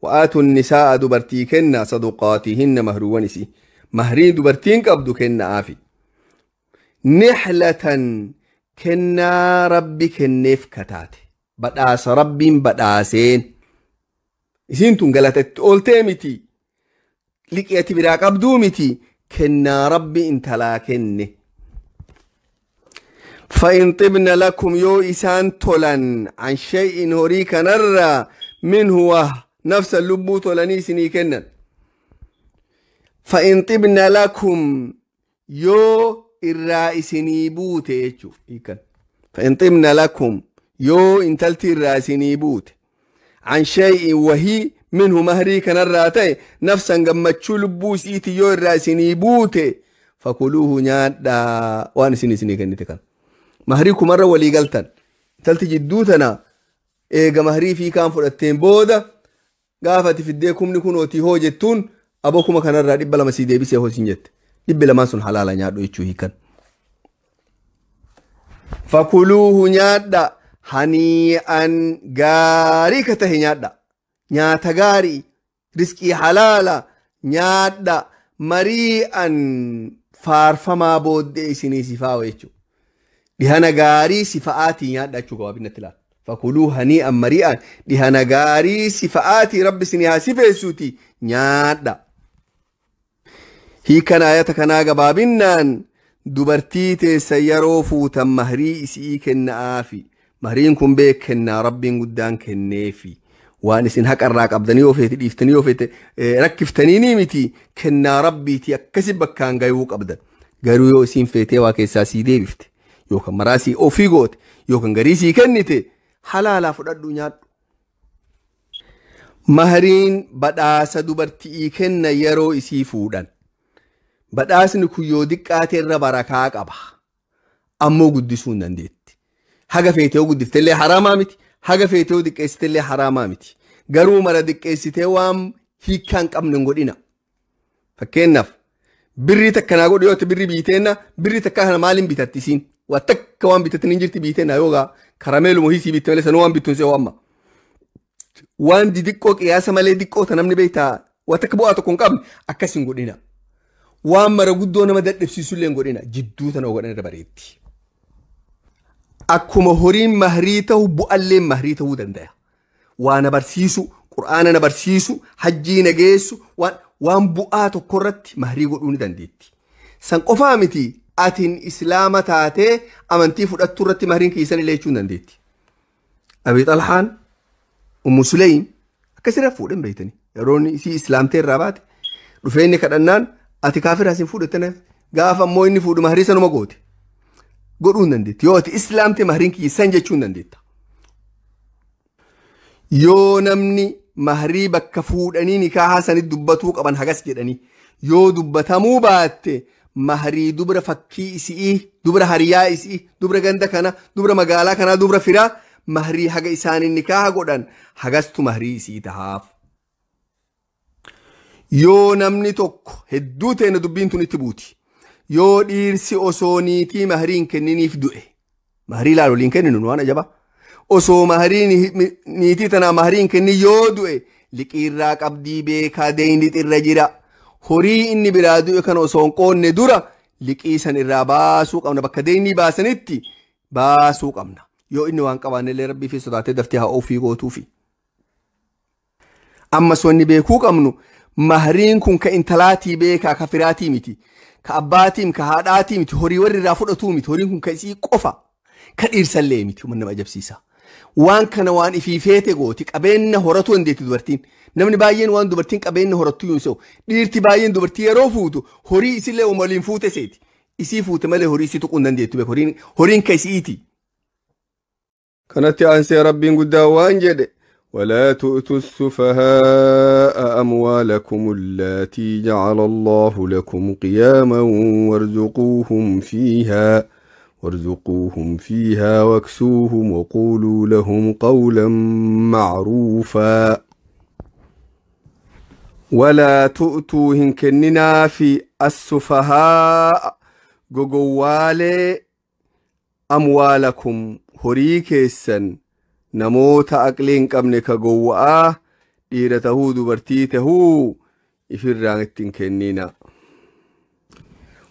B: Wa'aatuu nisaa'a dubartii kenna saduqaatihinna mahriiwwan isii mahrii dubartiin qabdu kennaafi. Nixlatan kennaa rabbi kenneef kataate badhaasa rabbiin badhaaseen isiin tun galatatti ooltee miti liqii ati biraa qabduu miti kennaa rabbi intalaa kenne. فإن طبن لكم يو إسان تولن عن شيء هوري كنرى منه وه نفس اللبو تولني سني كنن. فإن طبن لكم يو الرئيسني بوت فإن طبن لكم يو انتلتي الرئيسني بوت عن شيء وهي منه مهري كنراتي نفسا قمتشو لبوس إيتي يو الرئيسني بوت فكلوه نيادا وان سني سني كنتكن مهريكم مرة ولي قلتن انتلتي جدوتنا إيجا مهري في كان فرقتين بودا قافتي في الديكم نكون وتي هو جتون أبوكم كنرى ربلا مسيدي بيسي هو سنجت dhibbi lamaan sun halaala nyaadhu jechuu hiikan. Fakuluuhu nyaadha hanii'an gaarii ka tahe nyaadha. Nyaata gaarii riskii halaala nyaadha marii'an faarfamaa booddee isinii sifaawa jechuudha. Dhihana gaarii sifa'aatii nyaadha jechuu gabaabinatti ilaala. Fakuluu hanii'an marii'an dhihana gaarii sifa'aatii rabbi isinii haa sifeessuuti nyaadha. Hiikan ayata kanaa gabaabinnaan dubartii teessa yeroo fuutan mahrii isii kennaafi. Mahriin kun beekennaa rabbiin guddaan kenneefi. Waan isin haqarraa qabdanii yoo feete dhiiftanii yoo feete rakkiftanii ni miti kennaa rabbiiti akkasi bakkaan gayuu qabdan. Garuu yoo isin feetee waa keessaa sii deebifte yookaan maraa sii ofii goote yookaan garii sii kennite halaalaa fudhadhu nyaadhu. Mahriin badhaasa dubartii kenna yeroo isii fuudhan. Badhaasni kun yoo diqqaate irra barakaa qaba. Ammoo guddisuu hin dandeetti. Haga feetee yoo guddifte illee haraamaa miti. Haga feetee yoo diqqeessite illee haraamaa miti. Garuu mara diqqeessitee waan hiikkaa hin qabne hin godhina. Fakkeenyaaf birrii takka naa godhu yoo ta'e birrii biiteenna birrii takka kana maaliin bitatti isiin? Waa takka waan bitattiin hin jirti biiteenna yoogaa karameeluma hiisii bitte malee sanuu waan bittuun se'oo amma. Waan didiqqoo qiyaasa malee diqqoo ta namni beektaa waa takka bu'aa tokko hin qabne akkas hin godhina. Waan mara guddoo nama dadhabsiisu illee hin godhina jidduu tana godhan irra bareetti. Akkuma horiin mahrii ta'u bu'allee mahrii ta'uu danda'a. Waa na barsiisu, qur'aana na barsiisu, hajjii na geessu, waan bu'aa tokko irratti mahrii godhuu ni dandeetti. San qofaa miti atiin islaama taatee amantii fudhattu irratti mahriin keessan illee jechuu ni dandeetti. Abi Xalhaan, Ummu Suleym akkasirra fuudhan beektanii yeroo inni isii islaamtee irraa baate dhufee inni kadhannaan ati kaafira isin fuudhatte gaafa ammoo inni fuudhu mahrii sanuma goote godhuu hin dandeetti. Yoo ati islaamte mahriin keessan jechuu hin dandeetta. Yoo namni mahrii bakka fuudhanii nikaahaa sanitti dubbatuu qaban hagas jedhanii yoo dubbatamuu baatte mahrii dubra fakkii isii dubra hariyaa isii dubra ganda kana dubra magaalaa kanaa dubra firaa mahrii haga isaanii nikaaha godhan hagastu mahrii isii tahaaf. Yoo namni tokko hedduu ta'e dubbiin tun itti buuti. Yoo dhiirsi osoo niitii mahrii hin kenniniif du'e mahrii ilaalu hin kenninu waan ajaba. Osoo mahrii niitii tanaa mahrii hin kennin yoo du'e liqiirraa qabdii beekaa deeyni irra jira. Horii inni biraa du'e kana osoo hin qoonne dura liqii san irraa baasuu qabna bakka deeyni baasanitti baasuu qabna. Yoo inni waan qabaanne illee rabbii fi sodaatee daftee haa ofii gootuufi. Ammas wanni beekuu qabnu mahriin kun ka intalaatii beekaa ka firaatii miti ka abbaatii ka haadhaatii miti horii warri irraa fudhatuu miti horiin kun ka isii qofa ka dhiirsallee miti humna nama ajabsiisa. Waan kana waan ifii feete gooti qabeenya horatu dandeetti dubartiin. Namni baay'een waan dubartiin qabeenya horattu yoo se'u dhiirti baay'een dubartii yeroo fuutu horii isillee waliin fuute seeti. Isii fuute malee horii isii tuquu hin dandeettu beeku horiin ka isiiti.
A: Kanatti aansee rabbiin guddaa waan jedhe ولا تؤتوا السفهاء أموالكم التي جعل الله لكم قياما وارزقوهم فيها واكسوهم وقولوا لهم قولا معروفا.
B: Walaa tu'tuu hin kenninaa fi assufahaa gogowwaalee amwaalakum horii keessan namoota aqlii hin qabne ka gowwa'aa dhiira tahuu dubartii tahuu ifirraa ittiin kennina.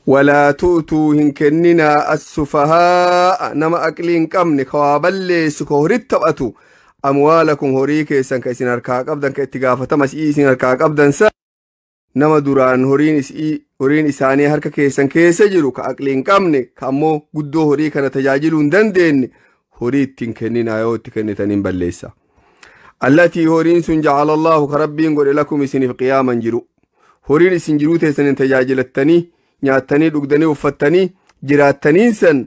B: Walaa tu'tuu hin kenninaa assufahaa nama aqlii hin qabne ka waa balleessu ka horitti taphatu amwaalakum horii keessan ka isin harkaa qabdan ka itti gaafatama si'ii isin harkaa qabdan sa nama duraan horiin isaanii harka keessan keessa jiru ka aqlii hin qabne ka ammoo guddoo horii kana tajaajiluu hin dandeenye horii ittiin kenninaa yoo itti kennitaniin balleessa. Allatii horiin sun jacala Allaahu ka rabbiin godhe lakum isiniif qiyaaman jiru. Horiin isin jiruu teessaniin tajaajilattanii nyaattanii dhugdanii uffattanii jiraattaniin san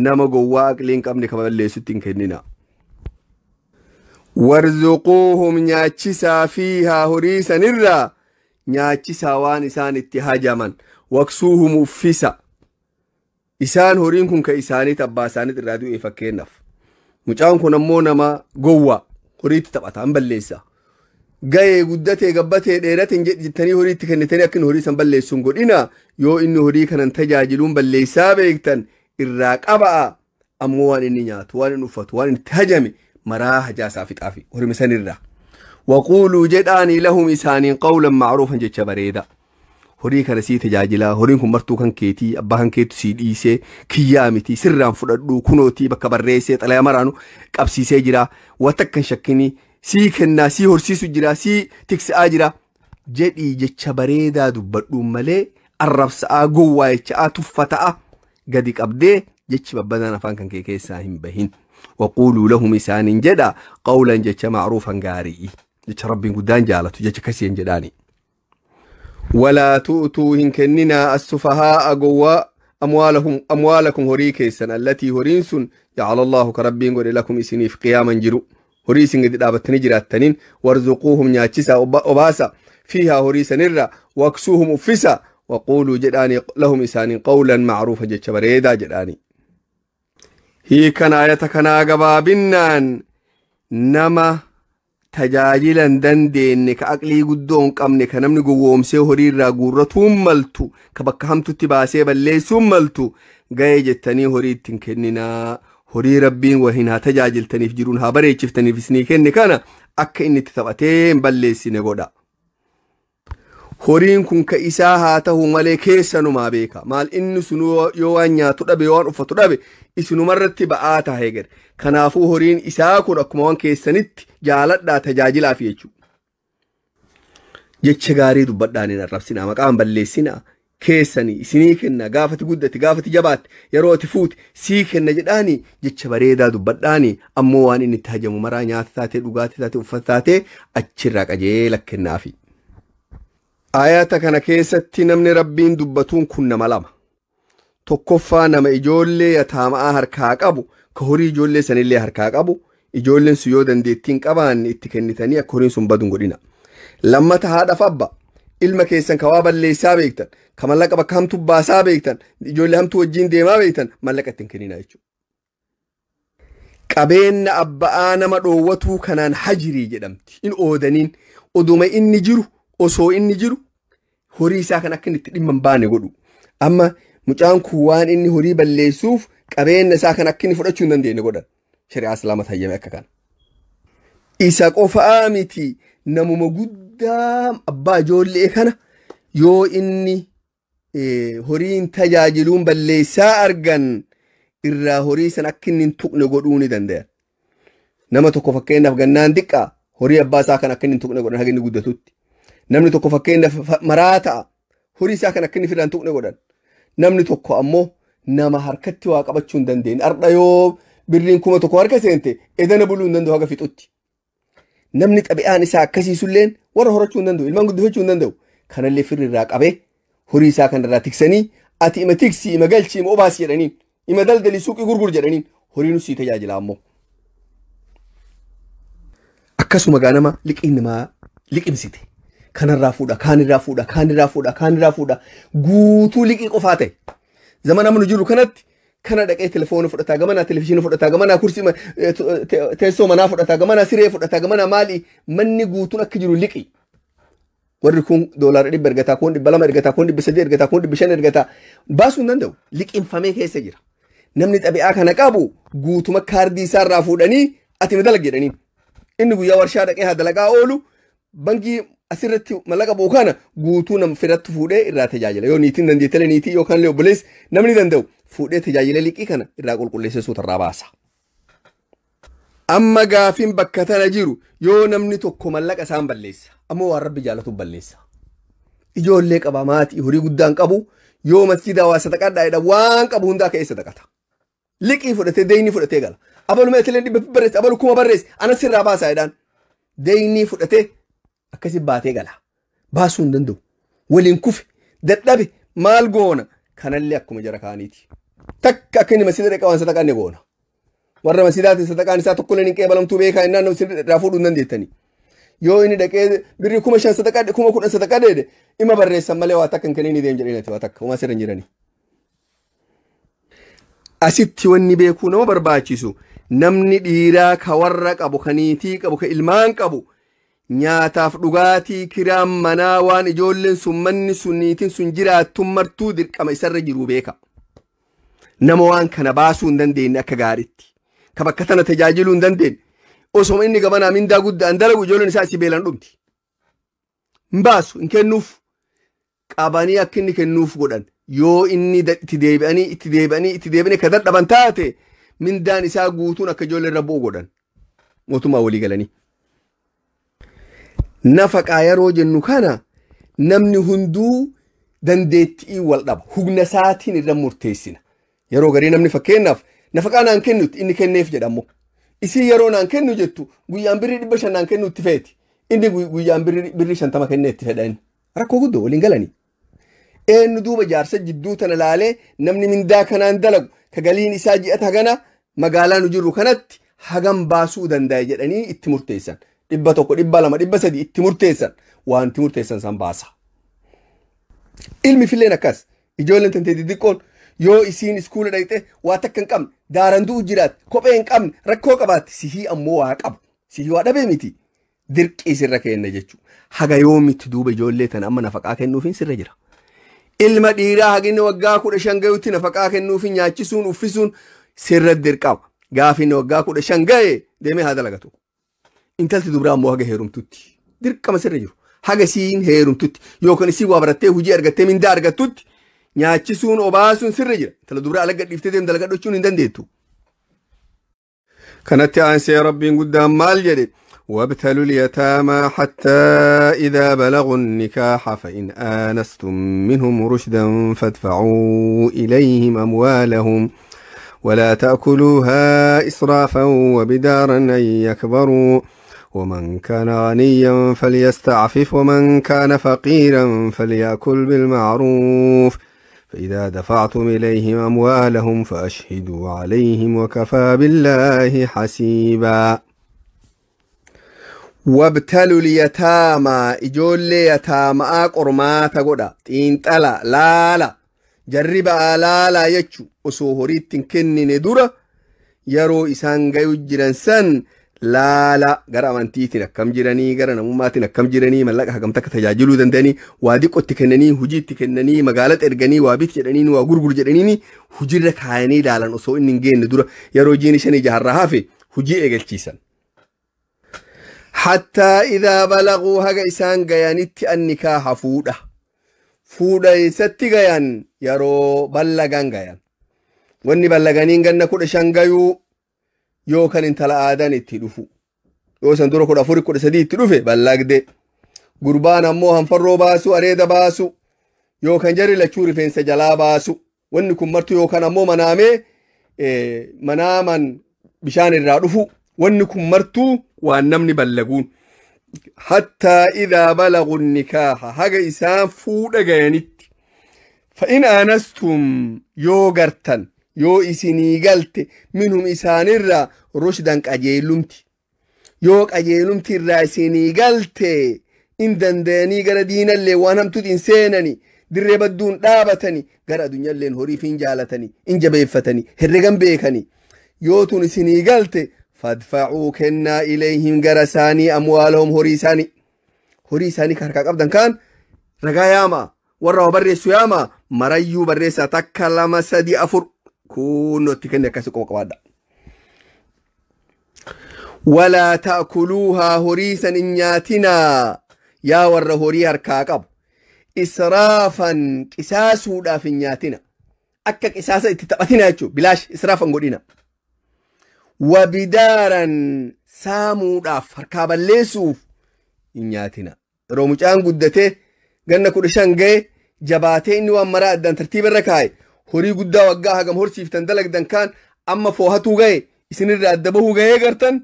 B: nama gowwaa aqlii hin qabne ka balleessutti hin kennina. Warzuquuhum nyaachisaa fiihaa horii sanirraa nyaachisaa waan isaan itti hajaman waqsuuhum uffisa. Isaan horiin kun ka isaaniit abbaa isaaniit irraa du'e fakkeenyaaf. Mucaan kun ammoo nama gowwaa horiitti taphata hin balleessa. Ga'ee guddatee gabbatee dheerate jettanii horiitti kennitanii akka inni horii san balleessu hin godhina yoo inni horii kanan tajaajiluun balleessaa beektan irraa qaba'a ammoo waan inni nyaatu waan inni uffatu waan inni itti hajame maraa hajaasaa fixaafi horima sanirraa. Waquuluu jedhaanii lahum isaaniin qawlan macruufan jecha bareeda. Horii kana sii tajaajilaa horiin kun martuu kan keetii abbaa kan keetu sii dhiisee kiyyaa miti sirraan fudhadhuu kunootii bakka barreessee xalayaa maraanu qabsiisee jira waan akka hin shakkinii sii kennaa sii horsiisu jira sii tiksa'aa jira jedhii jecha bareedaa dubbadhuun malee arrabsa'aa gowwaa jecha'aa tuffata'a gadi qabdee jechi babbadaan afaan kan kee keessaa hin bahin. Waquuluu lahum isaaniin jedha qawlan jecha macruufan gaarii jecha rabbiin guddaan jaalatu jecha kasiin jedhaani. Walaa tu'tuu hin kenninaa assufahaa gowwaa amwaalakum horii keessan allatii horiin sun jacala Allaahu ka rabbiin godhe lakum isiniif qiyaaman jiru. Horii isin gadi dhaabattanii jiraattaniin warzuquuhum nyaachisaa obaasa fiihaa horii sanirra waqsuuhum uffisa waquuluu jedhaanii lahum isaaniin qawlan macruufa jecha bareedaa jedhaanii. Hiikan ayata kanaa gabaabinnaan nama tajaajila hin dandeenye ka aqlii guddoo hin qabne ka namni gowwoomsee horii irraa guurratuun maltu ka bakka hamtutti baasee balleessuun maltu ga'ee jettanii horii ittiin kenninaa. Horii rabbiin wahiin haa tajaajiltaniif jiruun haa bareechiftaniif isinii kenne kana akka inni itti taphatee hin balleessine godha. Horiin kun ka isaa haa ta'u malee keessanumaa beeka. Maal inni sun yoo waan nyaatu dhabe yoo waan uffatu dhabe isinumarratti ba'aa ta'a eegale. Kanaafuu horiin isaa kun akkuma waan keessanitti jaaladhaa tajaajilaaf jechuudha. Jecha gaarii dubbadhaan hin arrabsinaa maqaan balleessinaa. Keessanii isinii kenna gaafati guddate gaafati jabaatte yeroo ati fuute sii kenna jedhaanii jecha bareedaa dubbadhaanii ammoo waan inni itti hajamu maraa nyaata taatee dhugaatii taatee uffata taatee achirraa qajeela kennaafi. Ayata kana keessatti namni rabbiin dubbatuun kun nama lama. Tokkoffaa nama ijoollee yataama'aa harkaa qabu ka horii ijoollee sanillee harkaa qabu ijoolleen sun yoo dandeettiin qabaanne itti kennitanii akka horiin sun badu hin godhina. Lammata haadhaaf abba. Ilma keessan ka waa balleessaa beektan ka mallaqa bakka hamtuu baasaa beektan ijoollee hamtuu wajjin deemaa beektan mallaqa ittiin kenninaa jechuudha. Qabeenya abba'aa nama dhoowwatuu kanaan hajirii jedhamti. In oodaniin oduma inni jiru osoo inni jiru horii isaa kan akka inni itti dhimma hin baane godhu. Amma mucaan kun waan inni horii balleessuuf qabeenya isaa kan akka inni fudhachuu hin dandeenye godhan. Shari'aa Islaamaa hayyame akka kana. Isa qofaa miti namuma guddaa abbaa ijoollee kana yoo inni horiin tajaajiluun balleessaa argan irraa horii san akka inni hin tuqne godhuu ni danda'an. Nama tokko fakkeenyaaf gannaan diqqaa horii abbaa isaa kan akka inni hin tuqne godhan haga inni guddatutti. Namni tokko fakkeenyaaf maraa ta'a horii isaa kan akka inni firraa hin tuqne godhan. Namni tokko ammoo nama harkatti waa qabachuu hin dandeenye. Ardha yoo birriin 1000 harka seente edana buluu hin danda'u haga fixutti. Namni xabi'aan isaa akkasiisulleen warra horachuu hin danda'u ilmaan guddifachuu hin danda'u. Kanallee firri irraa qabee horii isaa kanarraa tiksanii ati ima tiksi ima galchi ima obaasi jedhaniin ima daldali suuqii gurgur jedhaniin horiin sii tajaajila ammoo. Akkasuma gaa nama liqiin namaa liqimsite kanarraa fuudha kaanirraa fuudha kaanirraa fuudha kaanirraa fuudha guutuu liqii qofaa ta'e. Zamana nu jiru kanatti kana dhaqee telefoona fudhataa gamanaa televizyiinii fudhataa gamanaa kursii teessoo manaa fudhataa gamanaa siree fudhataa gamanaa maali manni guutuun akka jiru liqii. Warri kun doolaara 100 ergataa, kun 200 ergataa, kun 300 ergataa, kun 500 ergataa baasuu hin danda'u. Liqinfamee keessa jira. Namni xabi'aa kana qabu guutuma kaardii isaarraa fuudhanii ati na dalag jedhanii. Inni guyyaa warshaa dhaqee haa dalagaa oolu bankii asirratti mallaqa bu'u kana guutuu nama firatti fuudhee irraa tajaajila. Yoo niitiin dandeettilee niitii yookaan illee obboleessi namni danda'u fuudhee tajaajila liqii kana irraa qulqulleessee suutarraa baasa. Amma gaafiin bakka tana jiru yoo namni tokko mallaqa isaan balleessa. Ammoo waan rabbi jaalatu balleessa. Ijoollee qaba maatii horii guddaan qabu yoo masjiida waa sadaqadhaa jedha waan qabu hundaa ka'ee sadaqata. Liqii fudhatee deeyni fudhatee gala. Abalu meetileen 100 barreesse abalu 1000 barreesse anas irraa baasaa jedhaan. Deeyni fudhatee akkasi baatee gala. Baasuu hin danda'u. Waliin kufe dadhabe maal goona kanallee akkuma jara kaaniiti. Takka akka inni masjiida dhaqee waan sadaqanne goona. Warra masjiidaatiin sadaqaan isaa tokkolleen hin qeebalamtuu beekaa innaan nama irraa fuudhuu hin dandeettani. Yoo inni dhaqee birrii 5000 sadaqadhe 10,000 sadaqadhe jedhe ima barreessan malee waa takka hin kennin deem jedhanii waa takka homaa sirra hin jirani. Asitti wanni beekuu nama barbaachisu namni dhiiraa ka warra qabu ka niitii qabu ka ilmaan qabu nyaataaf dhugaatii kiraan manaa waan ijoolleen sun manni sun niitiin sun jiraattu martuu dirqama isarra jiru beeka. Nama waan kana baasuu hin dandeenye akka gaariitti. Ka bakka tana tajaajiluu hin dandeenye. Osoma inni gabanaa mindaa guddaan dalagu ijoolleen isaa asii beelaan dhumti. Hin baasu hin kennuuf. Qabanii akka inni kennuuf godhan. Yoo inni itti deebi'anii itti deebi'anii itti deebi'anii ka dadhaban taate mindaan isaa guutuun akka ijoolleen irra bu'u godhan. Mootummaa walii galanii. Nafaqaa yeroo jennu kana namni hunduu dandeettii wal dhaba. Humna isaatiin irra murteessina. Yeroo garii namni fakkeenyaaf nafaqaa naan kennutti inni kenneef jedhamu. Isii yeroo naan kennu jettu guyyaan birrii 500 naan kennu itti feeti. Inni guyyaan birrii 50 kennee itti fedha inni. Rakkoo guddoo waliin galanii. Eenyu duuba jaarsa jidduu tana laalee namni mindaa kanaan dalagu ka galiin isaa ji'ata hagana magaalaa nu jirru kanatti hagam baasuu danda'a jedhanii itti murteessan. 100, 200, 300 itti murteessan. Waan itti murteessan san baasa. Ilmi filleen akkas. Ijoolleen tantee xixiqqoon yoo isiin iskuula dhaqxe waa takka hin qabne daaran du'u jiraatti kophee hin qabne rakkoo qabaatti sihii ammoo waa qabu. Sihii waa dhabee miti. Dirqii sirra kenna jechuudha. Haga yoomitti duuba ijoollee tana amma nafaqaa kennuufiin sirra jira. Ilma dhiiraa haginni waggaa 15 gayutti nafaqaa kennuufiin nyaachisuun uffisuun sirra dirqama. Gaafi inni waggaa 15 gaye deemee haa dalagatu. Intalti dubraa ammoo haga heerumtutti dirqama sirra jiru. Haga isiin heerumtutti yookaan isii waa barattee hojii argattee mindaa argattutti nyaachisuun obaasuun sirra jira. Intala dubraa alaga dhiiftee deemu dalagadhachuun hin dandeettu. Kanatti aansee rabbiin guddaan maal jedhe? وابتلوا اليتامى حتى إذا بلغوا النكاح فإن آنستم منهم رشدا فادفعوا إليهم أموالهم ولا تأكلوها إسرافا وبدارا أن يكبروا ومن كان غنيا فليستعفف ومن كان فقيرا فليأكل بالمعروف فإذا دفعتم إليهم أموالهم فأشهدوا عليهم وكفى بالله حسيبا. وابتلوا اليتامى ijoollee yataamaa qormaata godha xiinxala laala jarriba laala jechu osoo horiitti hin kennine dura yeroo isaan gayu jiran san laala gara amantiitiin akkam jiranii gara namummaatiin akkam jiranii mallaqa hagam takka tajaajiluu danda'anii waa diqqootti kennanii hojiitti kennanii magaalatti erganii waa bit jedhanii waa gurgur jedhanii hojiirra kaayanii ilaalan osoo inni hin geenne dura yeroo jiini 5 jaharraa hafe hojii eegalchiisan. حتى إذا بلغوا هجا إسان جيانيت النكاح فودة فودة يست جيان يرو بلغان جيان وإني بلغانين جنا كل شان جيو يو كان انت لآدان التلفو يو سندورو كل أفوري كل سدي التلفه بلغ ده قربان أموهم فرو باسو أريد باسو يو كان جري لشوري فين سجلا باسو وإني كمرتو يو كان أمو منامي مناما بشان الرادفو وإني كمرتو وأنمني بلغون حتى إذا بلغوا النكاح حاجة إسان فودة جانت فإن آنستم يو غرتن يو إسيني قلت منهم إسان الرا رشدا قجيلمتي يو قجيلمتي الرا إسيني قلت إن دنداني غرا دين اللي وانمتو إنسانني در بدون دابتني غرا دنيا اللي هوري جالتني إن جبيفتني هرقن بيكني يوتون إسيني قلت فادفعوا كنا إليهم غرساني أموالهم هريساني Horii isaanii ka harkaa qabdan kaan ragaa yaama, warra waa barreessu yaama, marayyuu barreessaa 1 2 3 4 kunoo itti kenne akkasii qofa qabaadha. Walaa ta'kuluuhaa horii san hin nyaatinaa yaa warra horii harkaa qabu. Israafan qisaasuudhaaf hin nyaatina. Akka qisaasa itti taphatina jechuudha. Bilaash israafan godhina. Wabidaaran saamuudhaaf harkaa balleessuuf hin nyaatina. Yeroo mucaan guddatee ganna 15 ga'e jabaatee inni waan maraa addaan tartiiba irra kaa'e horii guddaa waggaa hagam horsiiftan dalagdan kaan amma foohatuu ga'e isinirraa adda bahuu ga'ee gartan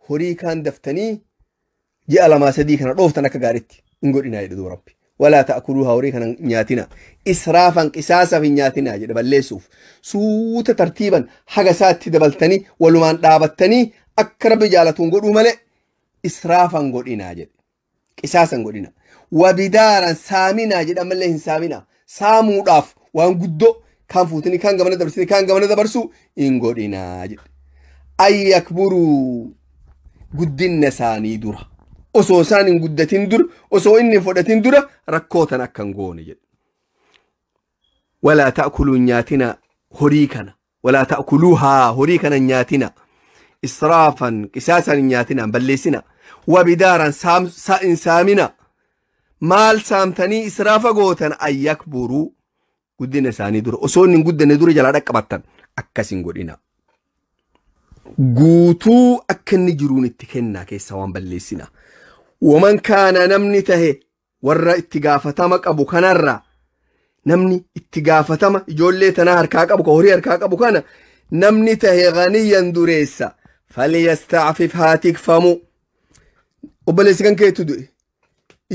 B: horii kaan daftanii ji'a 2 3 kana dhooftan akka gaariitti hin godhinaa jedhe duuba Rabbi. Walaa ta'kuluuhaa horii kana nyaatina. Israafan qisaasaaf hin nyaatina jedhe balleessuuf. Suuta tartiiban haga isaatti dabaltanii walumaan dhaabattanii akka Rabbi jaalatuun godhuu malee israafan godhinaa jedhe. Qisaasan godhina. Wabidaaran saaminaa jedhan malee hin saaminaa. Saamuudhaaf waan guddoo kaan fuutanii kaan gamana dabarsanii kaan gamana dabarsuu hin godhinaa jedhe. Ay yakburuu guddinna isaanii dura. Osoo isaan hin guddatin dura, osoo inni hin fudhatin dura rakkoo tan akka hin goone jedhe. Walaa ta'kuluu nyaatina horii kana. Walaa ta'kuluuhaa horii kana nyaatina. Israafan qisaasan hin nyaatina balleessina. Wabidaaran hin saamina. Maal saamtanii israafa gootan ay yakburuu guddina isaanii dura. Osoo inni hin guddanne dura jalaa dhaqqabattan akkas hin godhina. Guutuu akka inni jiruun itti kennaa keessaa waan balleessina. Waman kaana namni tahe warra itti gaafatama qabu kanarra namni itti gaafatama ijoollee tanaa harkaa qabu ka horii harkaa qabu kana namni tahe ganiyyan dureessa falyastacfif haa tikfamu. Obboleessi kan keetu du'e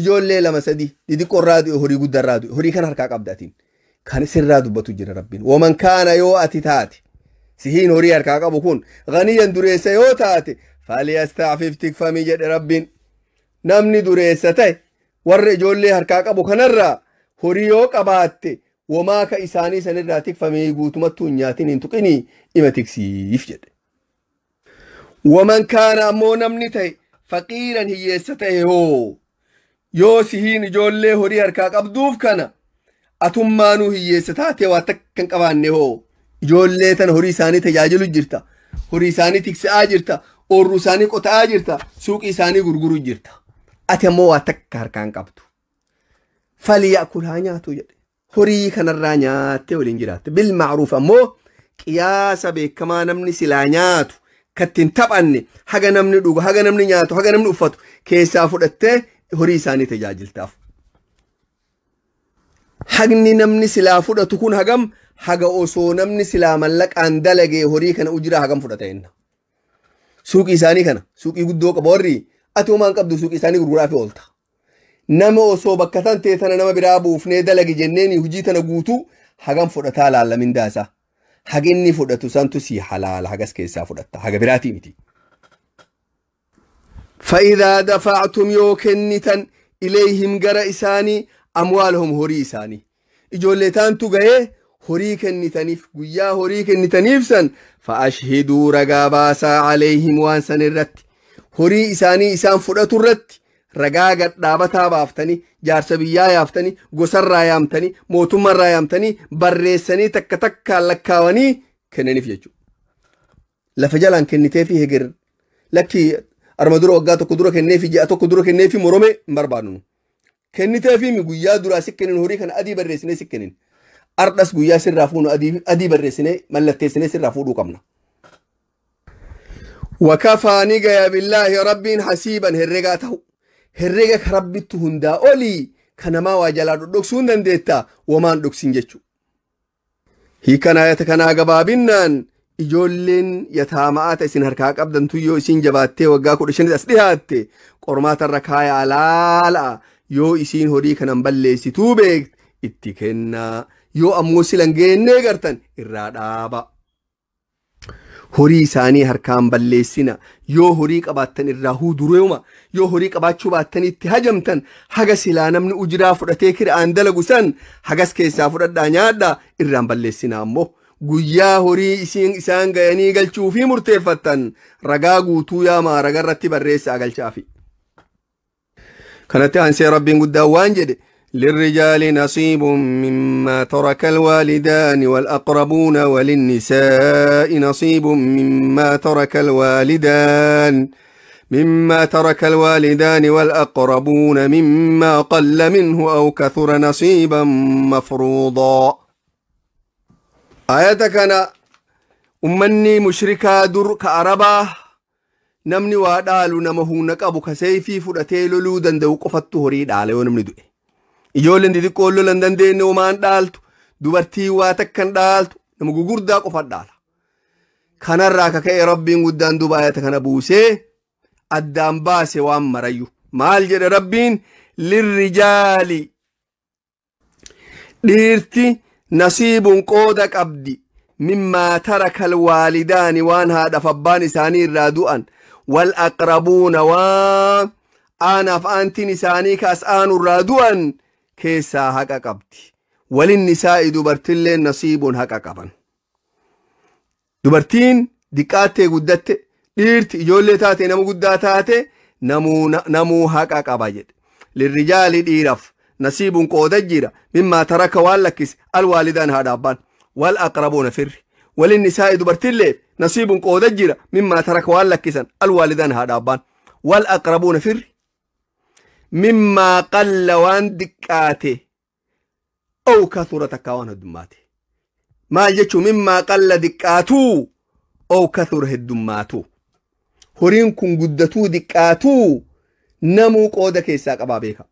B: ijoollee 2 3 xixiqqoo irraa du'e horii guddaa irraa du'e horii kana harkaa qabda atiin kan sirraa dubbatu jira Rabbiin. Waman kaana yoo ati taate sihiin horii harkaa qabu kun ganiyyan dureessa yoo taate falyastacfif tikfami jedhe Rabbiin. Namni dureessa ta'e warra ijoollee harkaa qabu kanarraa horii yoo qabaatte womaa ka isaanii sanirraa tikfamee guutumattuu hin nyaatin hin tuqinii ima tiksiif jedhe. Waman kaana ammoo namni ta'e faqiiran hiyyeessa ta'e hoo yoo sihiin ijoollee horii harkaa qabduuf kana atummaanuu hiyyeessa taatee waa takka hin qabaanne hoo ijoollee tana horii isaanii tajaajilu jirta, horii isaanii tiksa'aa jirta, oorruu isaanii qota'aa jirta, suuqii isaanii gurguruu jirta. Ati ammoo waa takka harkaan qabdu. Falyakul haa nyaatu jedhe. Horii kanarraa nyaattee waliin jiraatte. Bil ma'ruuf ammoo qiyaasa beekamaa namni silaa nyaatu katti hin taphanne haga namni dhugu, haga namni nyaatu, haga namni uffatu keessaa fudhattee horii isaanii tajaajiltaaf. Hagni namni silaa fudhatu kun hagam haga osoo namni silaa mallaqaan dalagee horii kana ujiraa hagam fudhata jenna. Suuqii isaanii kana suuqii guddoo qaba warri ati homaan qabdu suuqii isaanii gurguraa fi oolta. Nama osoo bakka tan ta'e tana nama biraa buufnee dalagi jenneen hojii tana guutuu hagam fudhataa laallamin daasa. Haginni fudhatu santu si halaala hagas keessaa fudhatta haga biraatii miti. Fa'idaa dafa'tum yoo kennitan ilayhim gara isaanii amwaalahum horii isaanii. Ijoollee taantu ga'ee horii kennitaniif guyyaa horii kennitaniif san fa'ashhiduu ragaa baasaa alayhim waan san irratti horii isaanii isaan fudhatu irratti ragaa gadhaabataa baaftanii jaarsa biyyaa yaaftanii gosarraa yaamtanii mootummaarraa yaamtanii barreessanii takka takkaan lakkaawanii kennaniif jechuudha. Lafa jalaan kenniteefi heger lakki arma dura waggaa 1 dura kenneefi ji'a 1 dura kenneefi morome hin barbaadnu. Kenniteefi guyyaa duraa si kennin horii kana adii barreessinee si kennin. Ardhas guyyaa sirraa fuunu adii barreessinee mallatteessinee sirraa fuudhuu qabna. Wakafaa ni gaya billaahi rabbiin hasiiban herregaa ta'u. Herrega ka rabbittu hundaa olii ka namaa waa jalaa dhodhoksuu hin dandeetta womaan dhoksin jechuudha. Hiikan ayata kanaa gabaabinnaan ijoolleen yataama'aa ta isin harkaa qabdantu yoo isin jabaattee waggaa 15 as dhihaatte qormaatarra kaaya alaala'a yoo isiin horii kanan balleessituu beekte itti kennaa yoo ammoo silan geennee gartan irraa dhaaba. Horii isaanii harkaan balleessina yoo horii qabaattan irraa huudureuma yoo horii qabaachuu baattan itti hajamtan haga silaa namni ujiraa fudhatee kira'aan dalagu san hagas keessaa fudhadhaa nyaadhaa irraan balleessina ammoo guyyaa horii isaan gayanii galchuu fi murteeffattan ragaa guutuu yaamaa ragarratti barreessaa galchaafi. Kanatti aansee Rabbiin guddaa waan jedhe: للرجال نصيب مما ترك الوالدان والأقربون وللنساء نصيب مما ترك الوالدان والأقربون مما قل منه أو كثر نصيبا مفروضا. آية كان ummanni mushrikaa dur ka Arabaa, namni waa dhaalu nama humna qabu, ka seeyfii fudhatee loluu danda'u qofattu horii dhaala yoo namni du'e. Ijoolleen xixiqqoon lola hin dandeenye homaan dhaaltu, dubartii waa takkan dhaaltu, nama gugurdaa qofa dhaala. Kanarraa ka ka'e Rabbiin guddaan duba ayata kana buusee addaan baase waan marayyu. Maal jedhe Rabbiin? للرجال dhiirti نصيب qooda qabdi مما ترك الوالدان waan haadhaaf abbaan isaanii irraa du'an والأقربون waan aanaaf aantiin isaanii kaas aanu irraa du'an keessaa haqa qabdi. وللنساء dubartillee نصيب haqa qaban. Dubartiin diqqaattee guddatte, dhiirti ijoollee taate, nama guddaa taate, namuu haqa qaba jedhe. للرجال dhiiraaf نصيب qooda jira مما ترك waan lakkise الوالدان haadha abbaan والأقربون firri. وللنساء dubartillee نصيب qooda jira مما ترك waan lakkisan الوالدان haadha abbaan والأقربون firri مما قل waan diqqaate أو كثر takkaa waan heddummaate. Maal jechuu? مما قل diqqaatuu أو كثر heddummaatu, horiin kun guddatuu diqqaatuu namuu qooda keessaa qabaa beeka.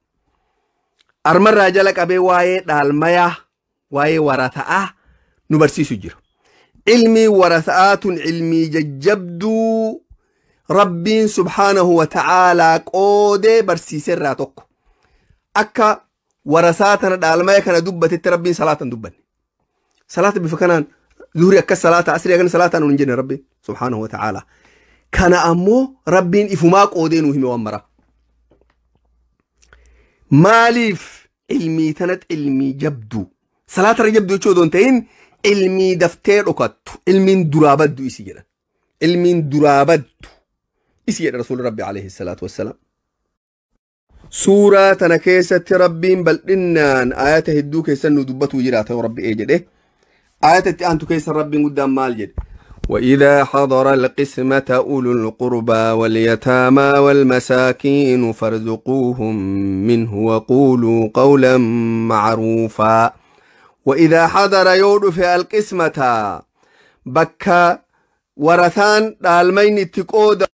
B: Armarraa jala qabee waa'ee dhaalmayaa, waa'ee warata'aa nu barsiisu jira. Ilmii warata'aa tun ilmii jajjabduu Rabbiin سبحانه وتعالى qoodee barsiiserraa tokko. Akka warasaa tana, dhaalmaya kana dubbatetti Rabbiin salaatan dubbanne. Salaata bifa kanaan zuhri akkas salaata, asrii akkas salaataa nuun hin jenne Rabbiin سبحانه وتعالى. Kana ammoo Rabbiin ifumaa qoodee nuu hime waan mara. Maaliif? Ilmii tanat ilmii jabduu, salaata irra jabduu jechuu odoo hin ta'in, ilmii daftee dhokattu, ilmiin duraa baddu isi jedhan. Ilmiin duraa baddu isi jedha Rasuulli Rabbi عليه الصلاة والسلام. Suuraa tana keessatti Rabbiin bal'innaan ayata hedduu keessan nu dubbatu jiraata yoo Rabbi ee jedhe. Ayata itti aantu keessan Rabbiin guddaan maal jedhe? وإذا حضر القسمة أولو القربى واليتامى والمساكين فارزقوهم منه وقولوا قولا معروفا. وإذا حضر yoo dhufe القسمة bakka warataan dhaalmayni itti qooda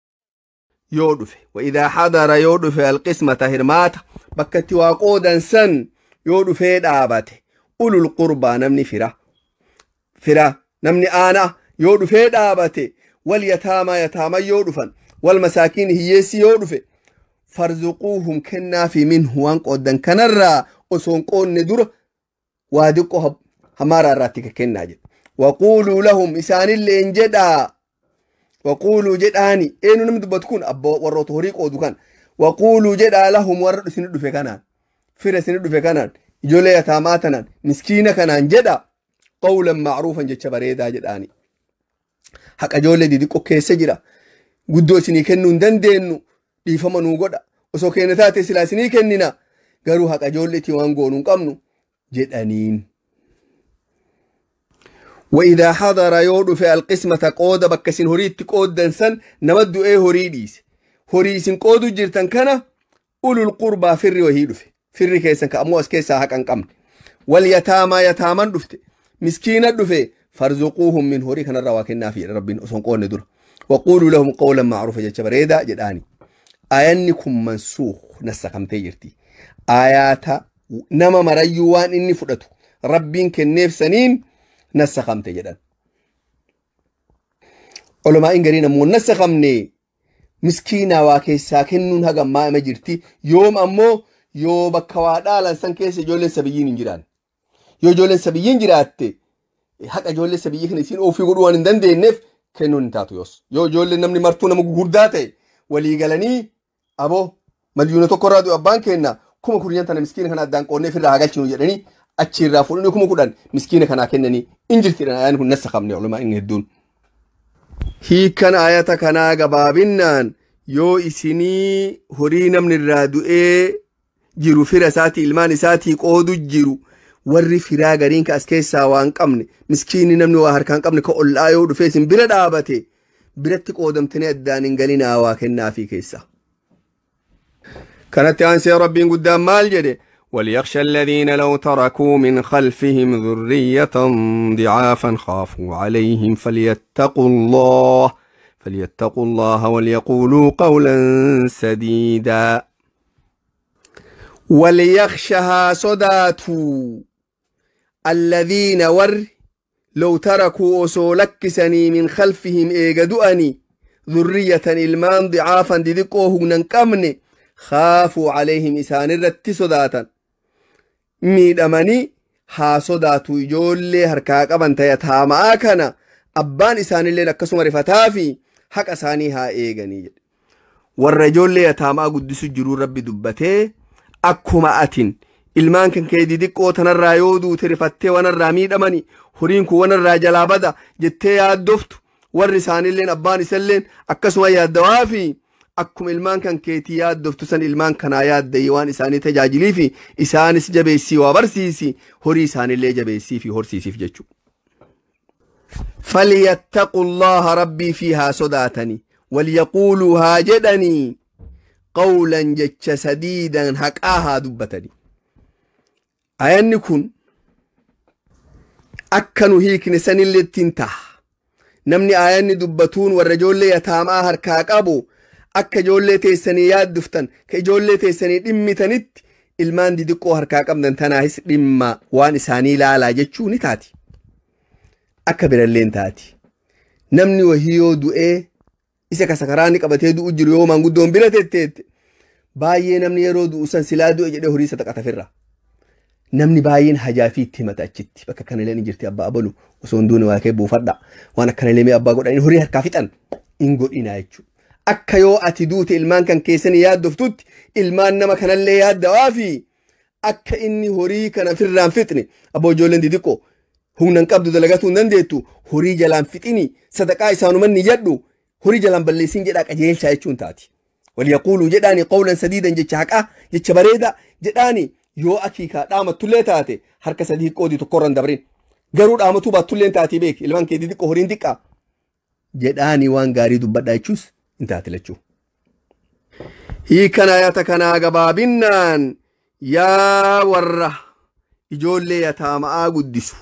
B: yoo dhufe, وإذا حضر yoo dhufe القسمة hirmaata bakka itti waa qoodan san yoo dhufee dhaabate أولو القربى namni fira, namni aanaa yoo dhufee dhaabate, واليتامى yataaman yoo dhufan, والمساكين hiyyeessi yoo dhufe, فارزقوهم kennaafi منه waan qooddan kanarraa osoo hin qoodne dura waa diqqoo hamaaraa irraatti kennaa jedhe. وقولوا لهم isaanilleen jedhaa. وقولوا jedhaani. Eenyu namni dubbatu kun? Abbaa warroota horii qoodu kan. وقولوا jedhaa لهم warra isini dhufe kanaan, fira isini dhufe kanaan, ijoollee yataamaa tanaan, miskiina kanaan jedha. قولا معروفا jecha bareedaa jedhaani. Haqa ijoollee didiqqoo keessa jira, guddoo isinii kennuu hin dandeenyu, dhiifama nuu godha, osoo kenna taate silaa isinii kennina, garuu haqa ijoolleetii waan goonuu hin qabnu jedhaniin. وإذا حضر yoo dhufe القسمة qooda bakka isin horii itti qooddan san nama du'ee horii dhiise, horii isin qoodu jirtan kana, أولو القربى firri wahii dhufe, firri keessan ka ammoo as keessaa haqa hin qabne, واليتامى yataaman dhufte, miskiina dhufe, فارزقوهم من horii kanarraa waa kennaafi jedha Rabbiin osoo hin qoodne dura. وقولوا لهم قولا معروفا jecha bareedaa jedhaani. Aayanni kun منسوخ, nassakamtee jirti. Aayaata nama marayyuu waan inni fudhatu Rabbiin kenneef saniin nassakamte jedhan. Olomaa'in gariin ammoo nassakamne, miskiinaa waa keessaa kennuun hagammaa ima jirti. Yoom ammoo? Yoo bakka waa dhaalan san keessa ijoolleen sabiyyiin hin jiraan. Yoo ijoolleen sabiyyiin jiraatte, haqa ijoollee sabiyyii kana isiin ofii godhuu waan hin dandeenyeef kennuun hin taatu yoos. Yoo ijoolleen namni martuu nama gurguddaa ta'e walii galanii, aboo 1,000,000 irraa du'e abbaan kenna, 10,000 tana miskiina kana addaan qoonnee ofirraa haa galchinu jedhanii achiirraa fuudhanii 10,000 miskiina kanaa kennanii in jirti. Ayaan kun nassakamne ulamaa inni hedduun. Hiikan ayata kanaa gabaabinnaan yoo isinii horii namni irraa du'ee jiru fira isaatii ilmaan isaatii qoodu jiru warri firaa gariin ka as keessaa waan qabne miskiinni namni waa harkaan qabne ka ollaa yoo dhufee isin bira dhaabate biratti qoodamtanii addaan hin galinaa waa kennaafii keessa.
A: Kanatti aansee Rabbiin guddaan maal jedhe? وليخشى الذين لو تركوا من خلفهم ذرية ضعافا خافوا عليهم فليتقوا الله وليقولوا قولا سديدا.
B: وليخشها صداتوا الذين ور لو تركوا أصولك سني من خلفهم إيجدؤني ذرية إلمان ضعافا دذقوه ننكمن خافوا عليهم إسان الرت صداتا miidhamanii haa sodaatu ijoollee harkaa qaban ta'e kana abbaan isaanillee akkasuma rifataa fi haqa isaanii haa eeganii jedhe. Warra ijoollee yataamaa guddisu jiruu Rabbi dubbatee akkuma atin ilmaan kan kee didiqqoo tanarraa yoo duute rifattee wanarraa miidhamanii horiin kun wanarraa jalaa bada jettee yaaddoftu warri isaanilleen abbaan isalleen akkasuma yaaddawaa fi akkuma ilmaan kan keetii yaaddoftu san ilmaan kanaa yaaddayi waan isaanii tajaajilii fi isaanis jabeessii waa barsiisi horii isaanillee jabeessii fi horsiisiif jechuudha. فليتقوا الله ربي فيها صداتني وليقولوا هاجدني قولا جتش سديدا حقاها دبتني. أين كن أكنوا هيك نسن اللي تنتح نمني آيان دبتون والرجول يتاما هركاك أبو akka ijoollee teessanii yaadduftan ka ijoollee teessanii dhimmitanitti ilmaan didiqqoo harkaa qabdan tanaahis dhimma waan isaanii ilaalaa jechuu ni taati. Akka biralleen taati. Namni wahii yoo du'ee isa kasakaraa ni qabatee du'u jiru yoo maanguddoon bira tetteette baay'ee namni yeroo du'u san silaa du'e jedhee horii isa taqatafirra. Namni baay'een hajaa fi itti himata achitti bakka kanallee ni jirti abbaa abalu osoo hin duune waa kee buufadha waan akkanallee mee abbaa godhanii horii harkaa fixan hin godhinaa jechuudha. Akka yoo ati duute ilmaan kan keessanii yaaddoftutti ilmaan nama kanallee yaaddawaa fi akka inni horii kana firraan fixne abboo ijoolleen didiqqoo humna hin qabdu dalagatuu hin dandeettu horii jalaan fixini sadaqaa isaanuman ni jedhu horii jalaan balleessin jedhaa qajeelchaa jechuun taati. Waliyaquuluu jedhaani qawlan sadiidan jecha haqaa jecha bareedaa jedhaani yoo akiikaa dhaamatullee taate harka sadii qoodii tokkorra hin dabrin garuu dhaamatuu baattullee taatii beeki ilmaan kee didiqqoo horiin diqqaa jedhaani waan gaarii dubbadhaa jechuus hin taate lachuu. Hiikan ayata kanaa gabaabinnaan yaa warra ijoollee yataama'aa guddisu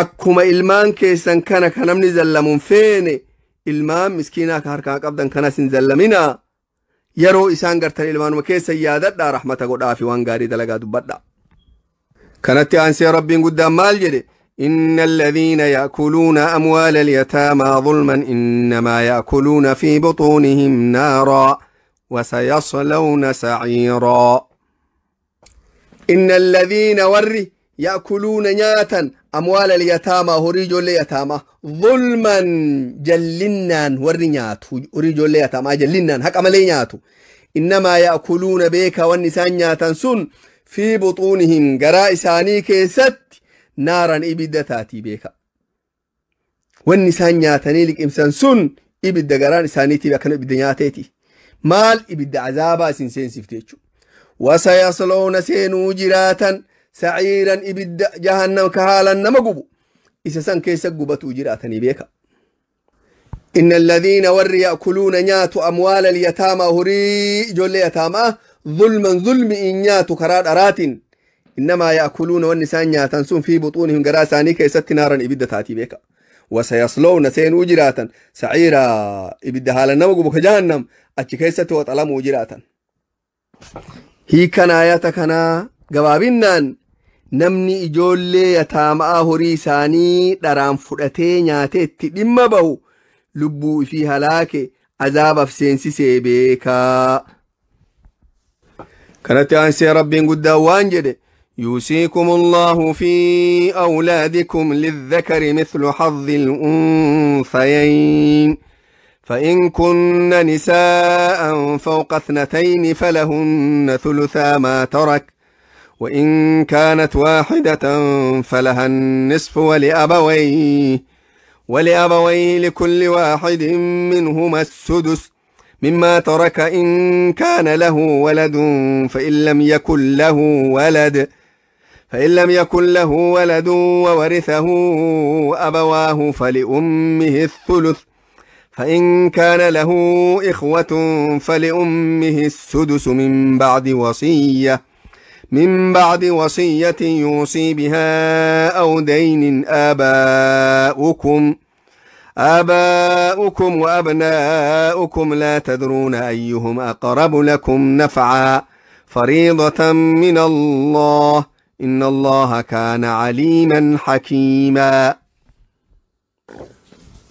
B: akkuma ilmaan keessan kana ka namni zallamuun feene ilmaan miskiinaa ka harkaa qabdan kanas hin zallaminaa yeroo isaan gartan ilmaanuma keessan yaadadhaa rahmata godhaa fi waan gaarii dalagaa dubbadhaa.
A: Kanatti aansee Rabbiin guddaan maal jedhe? إن الذين يأكلون أموال اليتامى ظلما إنما يأكلون في بطونهم نارا وسيصلون سعيرا.
B: إن الذين ور يأكلون نياتا أموال اليتامى هريجو اليتامى ظلما جلنان ور نيات هريجو اليتامى جلنان هك أملي نياتو إنما يأكلون بيك والنسان نياتا سن في بطونهم جراء ساني كيست نارا إبدا تاتي بيكا والنسان نياتني لك إمسان سن إبدا جران إسانيتي بكن إبدا نياتيتي مال إبدا عذابا سنسين سفتيتشو وسيصلون سينو جراتا سعيرا إبدا جهنم كهالا نمقبو إسا سن كيسا قبتو جراتني بيكا. إن الذين ور يأكلون نيات أموال اليتامى هري جول يتامى ظلما ظلم إن نياتو كراد أرات إنما يأكلون والنسان ياتنسون في بطونهم جراساني كيست نارا إبدا تاتي بيكا وسيصلون سين أجراتا سعيرا إبدا هالا نمقبو كجهنم أتش كيست وطلم أجراتا.
A: هي كان آياتا كان gabaabinaan namni ijoollee yataamaa horii isaanii dharaan fudhatee nyaatee itti dhimma bahu lubbuu ifii halaake azaabaaf seensisee beekaa. Kanatti aansee Rabbiin guddaan waan jedhe يوصيكم الله في أولادكم للذكر مثل حظ الأنثيين فإن كن نساء فوق اثنتين فلهن ثلثا ما ترك وإن كانت واحدة فلها النصف ولأبويه لكل واحد منهما السدس مما ترك إن كان له ولد، فإن لم يكن له ولد فإن لم يكن له ولد وورثه أبواه فلأمه الثلث، فإن كان له إخوة فلأمه السدس من بعد وصية يوصي بها أو دين. آباؤكم وأبناؤكم لا تدرون أيهم أقرب لكم نفعا، فريضة من الله، إن الله كان عليما حكيما.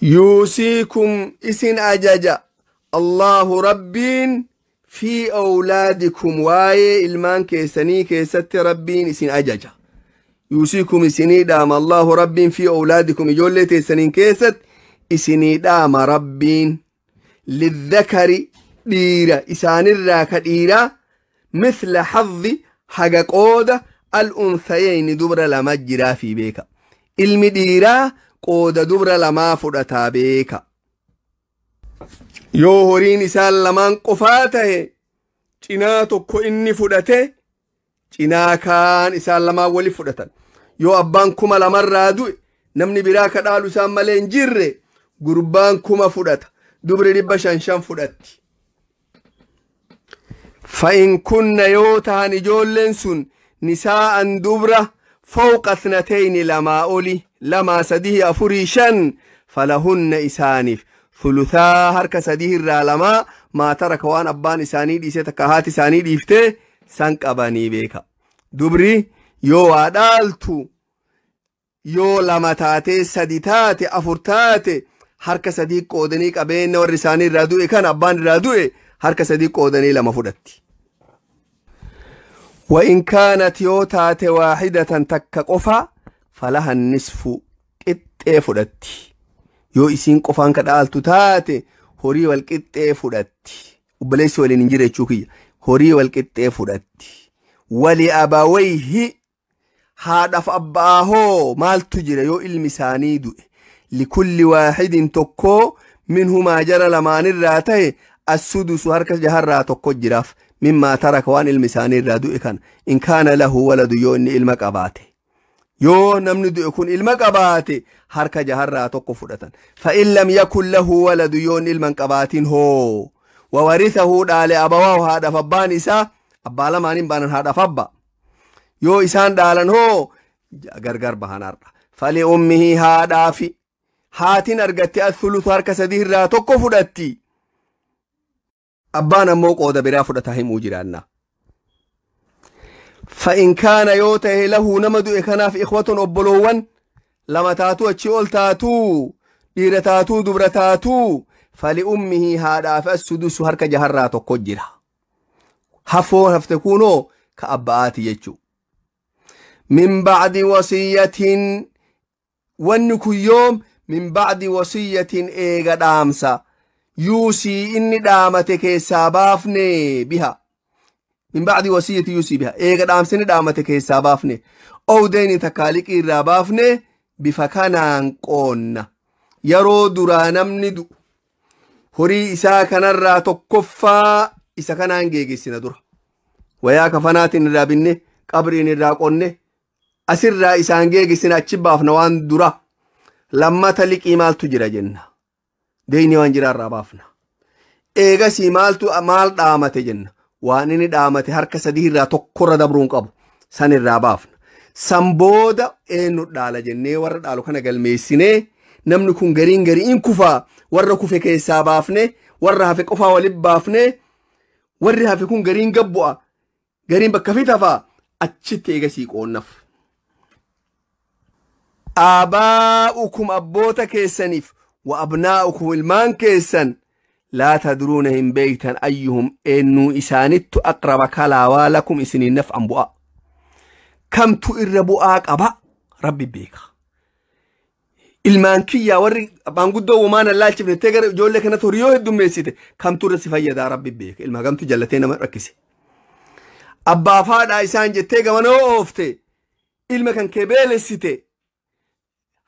A: يوصيكم إسن أجج الله ربين في أولادكم، واي إلمان كيسني كيست ربين إسن أجج. يوصيكم إسني دام الله ربين في أولادكم إجولة سنين كيست إسني دام ربين. للذكر ديرة إسان الراك ديرة مثل حظ حق قودة الأنثيين دبر لما جرا في بيك. المديرة قودة دبر لما فرتا بيك. yoo horiin isaan lamaan qofaa tahe cinaa tokko inni fudhate cinaa kaan isaan lamaan wali fudhatan. Yoo abbaan 2000 du'e namni biraa ka dhaalu isaan malee hin jirre gurbaan 1000 fudhata, dubri 500 fudhatti. Fa'in kunna yoo tahan ijoolleen sun nisaa'an dubra fawqa ithnatayni lamaa oli 2 3 4 5 falahunna isaaniif ثلثا harka sadii irraa 2 maa taraka waan abbaan isaanii dhiise takka haati isaanii dhiifte san qabanii beeka. Dubri yoo waa dhaaltu yoo 2 taate 3 taate 4 taate harka sadii qoodanii qabeenya warri isaanii irraa du'e kan abbaan irraa du'e harka sadii qoodanii 2 fudhatti. وإن كانت yoo taate واحدة takka qofa فلها النصف qixxee fudhatti. Yoo isiin qofaan ka dhaaltu taate horii wal qixxee fudhatti. Obboleessi waliin hin jire jechuu kiyya. Horii wal qixxee fudhatti. Wali abawayhi haadhaaf abbaa hoo maaltu jira yoo ilmi isaanii du'e. Likulli waahidin tokkoo minhumaa jara lamaanirraa ta'e assudusu harka jaharraa tokko jiraaf mimmaa taraka waan ilmi isaanii irraa du'e kana in kaana lahu waladu yoo inni ilma qabaate. Yoo namni du'e kun ilma qabaate harka jaharraa tokko fudhatan. Fa'in lam yakun lahu waladu yoo inni ilma hin qabaatin hoo wawarithahu dhaale abawaahu haadhaaf abbaan isaa abbaa lamaaniin baanan haadhaaf abba yoo isaan dhaalan hoo gargar bahan har'a. Fali ummihi haadhaafi haatiin argatte athuluthu harka sadii irraa tokko fudhatti. Abbaan ammoo qooda biraa fudhata himuu jiraanna. فإن كان يوته له نمد إخنا في إخوة أبلوان لما تاتو أتشي أول تاتو دير تاتو دبر تاتو فلأمه هذا فالسدس هرك جهرات قجرة هفو هفتكونو كأبآتي يجو من بعد وصية ونكو يوم من بعد وصية إيغا دامسا يوسي إني دامتك سابافني بها من بعد وصية يوصي بها إيغا دامسني دامتك سابافني أو دين تكاليك إرابافني بفكانان قون yeroo duraa namni du'u horii isaa kanarraa tokkoffaa isa kanaan geegessina dura. Wayaa kafanaatiin irraa binne, qabriin irraa qonne, asirraa isaan geegessina achi baafna waan dura. Lammata liqii maaltu jira jenna. Deeyni waan jira irraa baafna. Eegasii maaltu maal dhaamate jenna. Waan inni dhaamate harka sadii irraa tokkorra dabruun qabu san irraa baafna. San booda eenyu dhaala jennee warra dhaalu kana galmeessinee namni kun gariin gariin kufaa warra kufe keessaa baafne warra hafe qofaa waliin baafne warri hafe kun gariin gabbu'a gariin bakka fi tafaa achitti eegasii qoonnaaf. Aabaa'ukum abboota keessaniif wa abnaa'ukum ilmaan keessan laa tadruuna hin beektan ayyuhum eenyuu isaanittu aqraba kalaawaa lakum isiniin naf'an bu'a. Kamtu irra bu'aa qaba rabbi beeka. Ilmaan kiyyaa warri maanguddoo uumaan allaalchifnettee gara ijoollee kanatti horii yoo heddummeessite kamtu irra si fayyadaa rabbi beeka. Ilma kamtu jallatee nama rakkise. Abbaa fi haadhaa isaan jettee gamana oofte ilma kan kee beelessite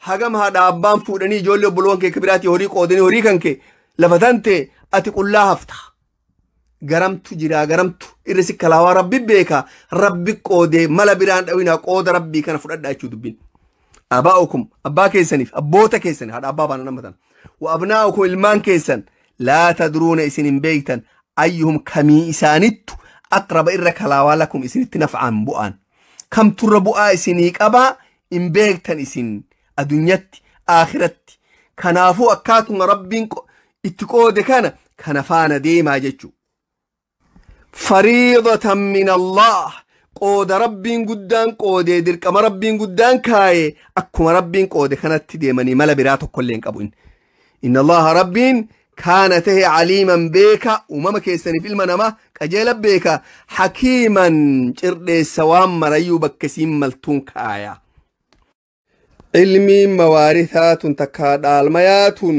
A: hagam haadha abbaan fuudhanii ijoollee obboloowwan kee biraatii horii qoodanii horii kan kee lafa tante ati qullaa hafta. Garamtu jira garamtu irra si kalaawaa rabbi beeka rabbi qoodee mala biraan dhawinaa qooda rabbii kana fudhadhaa jechuu dubbiin. Abaa'ukum abbaa keessaniif abboota keessan haadha abbaa baana nama tana. Wa abnaa'ukum ilmaan keessan laa tadruuna isin hin beektan ayyuhum kamii isaanittu aqraba irra kalaawaa lakum isinitti naf'aan bu'aan. Kamturra bu'aa isinii qabaa hin beektan isin adunyatti aakiratti. Kanaafuu akkaatuma rabbiin itti qoode kana faana deemaa jechuu. Fariidatan min Allah qooda rabbiin guddaan qoodee dirqama rabbiin guddaan kaaye akkuma rabbiin qoode kanatti deemanii mala biraa tokkollee hin qabu inni. Inna Allaha rabbiin kaana tahe caliiman beeka uumama keessaniif ilma namaa qajeela beeka hakiiman cirdheessa waan marayyuu bakka isiin maltuun kaaya. Ilmiin mawaarithaa tun takkaa dhaalmayaa tun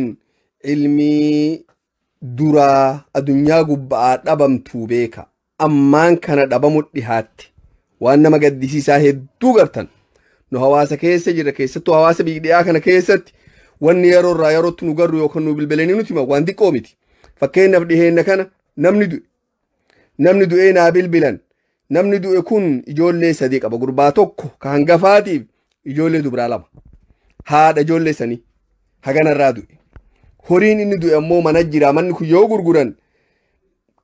A: ilmii duraa addunyaa gubba'aa dhabamtuu beeka. Ammaan kana dhabamu dhihaatte waan nama gaddisiisaa hedduu gartan. Nu hawaasa keessa jirra keessattuu hawaasa biyya kana keessatti wanni yeroo irraa yerootti nu garru yookaan nu bilbilanii nuti hima waan xiqqoo miti. Fakkeenyaaf dhiheenna kana namni du'e. Namni du'ee naa bilbilan. Namni du'e kun ijoollee sadii qaba. Gurbaa tokko ka hangafaatiif ijoollee dubaraa lama. Haadha ijoollee sanii haganarraa du'e. Horiin inni du'e ammoo mana jira manni kun yoo gurguran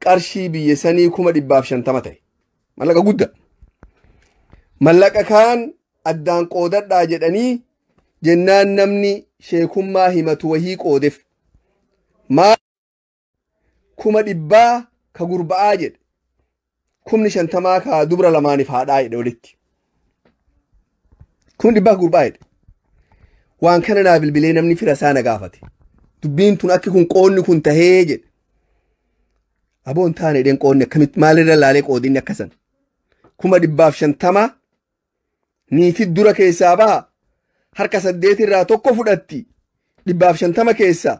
A: qarshii biyya sanii 150,000 ta'e. Mallaqa guddaa. Mallaqa kaan addaan qoodadhaa jedhanii jennaan namni sheekummaa himatu wahii qoodeef. Maa 100,000 ka gurba'aa jedhe. 50,000 ka dubra lamaaniif haadhaa jedhe walitti. 100,000 ka gurba'aa jedhe. Waan kana naa bilbilee namni fira isaa na gaafate. Dubbiin tun akki kun qoonni kun tahee jedhe. Aboon taane dheen qoonni akkamitti maalirra laalee qoodinni akkasan. 150,000 niitii dura keessaa baha harka 8 irraa tokko fudhatti. 150 keessa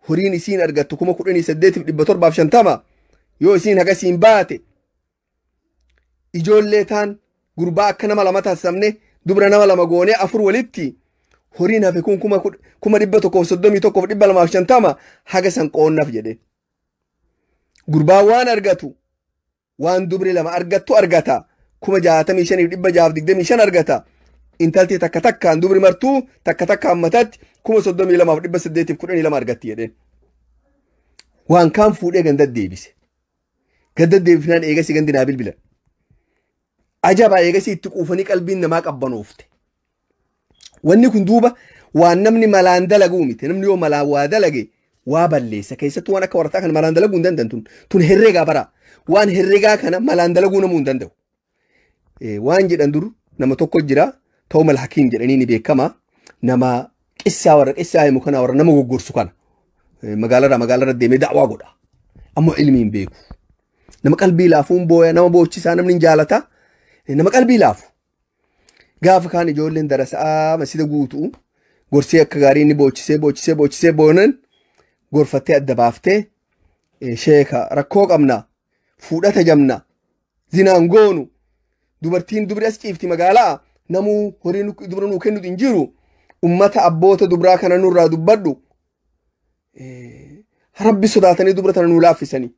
A: horiin isiin argattu 18,750 yoo isiin hagasiin baate ijoollee taan gurbaa akka nama lama taasifamne dubra nama lama goonee afur walitti horiin hafe kun 131,250 haga san qoonnaaf jedhe. Gurbaa waan argatu waan dubri lama argattu argata 65,625 argata. Intalti takka takkaan dubri martuu takka takkaan mataatti 32,812 argatti jedheen. Waan kaan fuudhee ganda deebise. Ganda deebifnaan eegasii gandi naa bilbilan. Ajabaa eegasii itti quufanii qalbiin namaa qabbanoofte. Wanni kun duuba waan namni malaan dalaguu miti. Namni yoo malaan waa dalage waa balleessa. Keessattuu waan akka waraqaa kana malaan dalaguu hin danda'an tun herreegaa bara. Waan herreegaa kana malaan dalaguu namuu hin danda'u. Waan jedhan dur nama tokko jira Toomal Hakiim jedhanii ni beekama. Nama qissaa warra qissaa himu kana warra nama goggorsu kana. Magaalarraa deemee da'waa godha. Ammoo ilmi hin beeku. Nama qalbii laafuun booya nama boochisaa namni hin jaalata. Nama qalbii laafu. Gaafa kaan ijoolleen darasaa masjida guutuu gorsee akka gaarii inni boochisee boonan gorfattee adda baaftee sheeka rakkoo qabna fuudhata jamna zinaan goonu dubartiin dubri as ciifti magaalaa namuu horii dubra nuu kennu hin jiru ummata abboota dubraa kana nurraa dubbadhu rabbi sodaatanii dubra tana nuu laaffisanii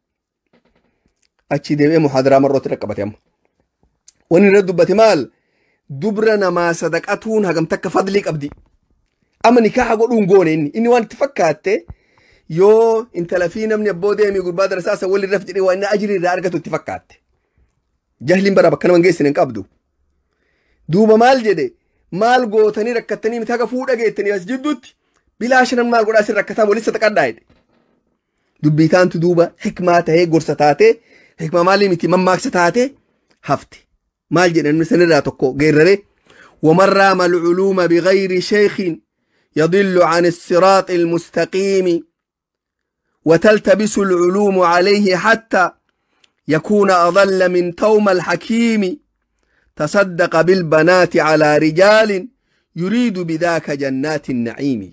A: achi deebi'ee muhaadaraa marrootti dhaqqabate amma. Wanni irra dubbate maal? Dubra namaa sadaqatuun hagam takka fadlii qabdi. Amma nikaaha godhuun goone inni waan itti fakkaatte yoo intala fi namni abboo deemii gurbaa darasaa isa wal irra jedhee waan inni ajrii irraa argatu itti fakkaatte. Jahliin bara bakka nama hin geessine hin qabdu. Duuba maal jedhe maal gootanii rakkattanii miti haga fuudha geettanii as jidduutti bilaasha namni maal godhaa isin rakkataa walitti sadaqadhaa jedhe. Dubbii taantu duuba hikmaa tahee gorsa taatee hikmaa maalii miti mammaaksa taatee hafte. Maal jedhe namni sanirraa tokko geerraree ومن رام العلوم بغير شيخ يضل عن الصراط المستقيم وتلتبس العلوم عليه حتى يكون أضل من توم الحكيم تصدق بالبنات على رجال يريد بذاك جنات النعيم.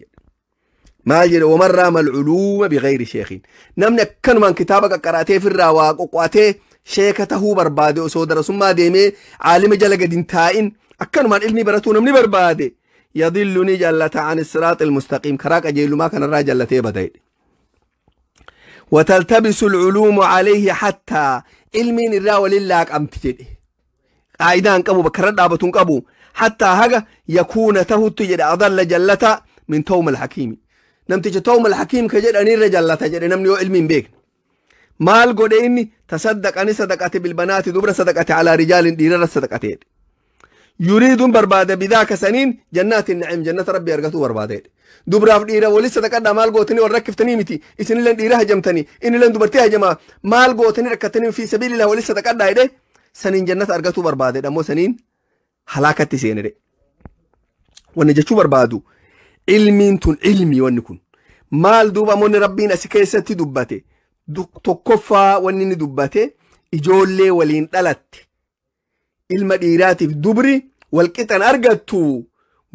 A: ما جرى ومن رام العلوم بغير شيخ نمنا كان من كتابك قرأته في الرواق وقواته شيكته برباده وسودر ثم ديمي عالم جلق دينتائن أكن من علمي براتو نمني برباده يضلني جلة عن الصراط المستقيم كراك أجيلو ما كان الراجل التي بدأ. Wataltabisu alculuumu calayhi hattaa ilmiin irraa walin laaqamti jedhe. Qaayidaan qabu bakka irra dhaabatu hin qabu. Hattaa haga yakuuna tahutti jedhe adalla jallata min tawma alhakiimi. Namticha tawma alhakiim ka jedhanirra jallata jedhe namni yoo ilmi hin beekne. Maal godhe inni tasaddaqani sadaqate bilbanaati dubra sadaqate alaa rijaalin dhiirarra sadaqate jedhe. Yuriiduun barbaada bidaaka saniin jannaati naciim jannata rabbi argatuu barbaada jedhe. Dubraaf dhiira wali sadaqadhaa maal gootanii wal rakkiftanii miti isinilleen dhiira hajamtanii innilleen dubartii hajamaa maal gootanii rakkatanii fi sabiilillah wali sadaqadhaa jedhe saniin jannata argatuu barbaada jedhe ammoo saniin halaakatti seene jedhe. Wanni jechuu barbaadu ilmiin tun ilmi wanni kun maal duuba ammoo rabbiin asi keessatti dubbate tokkoffaa wanni inni dubbate ijoollee waliin dhalatte ilma dhiiraatiif dubri walqixan argattu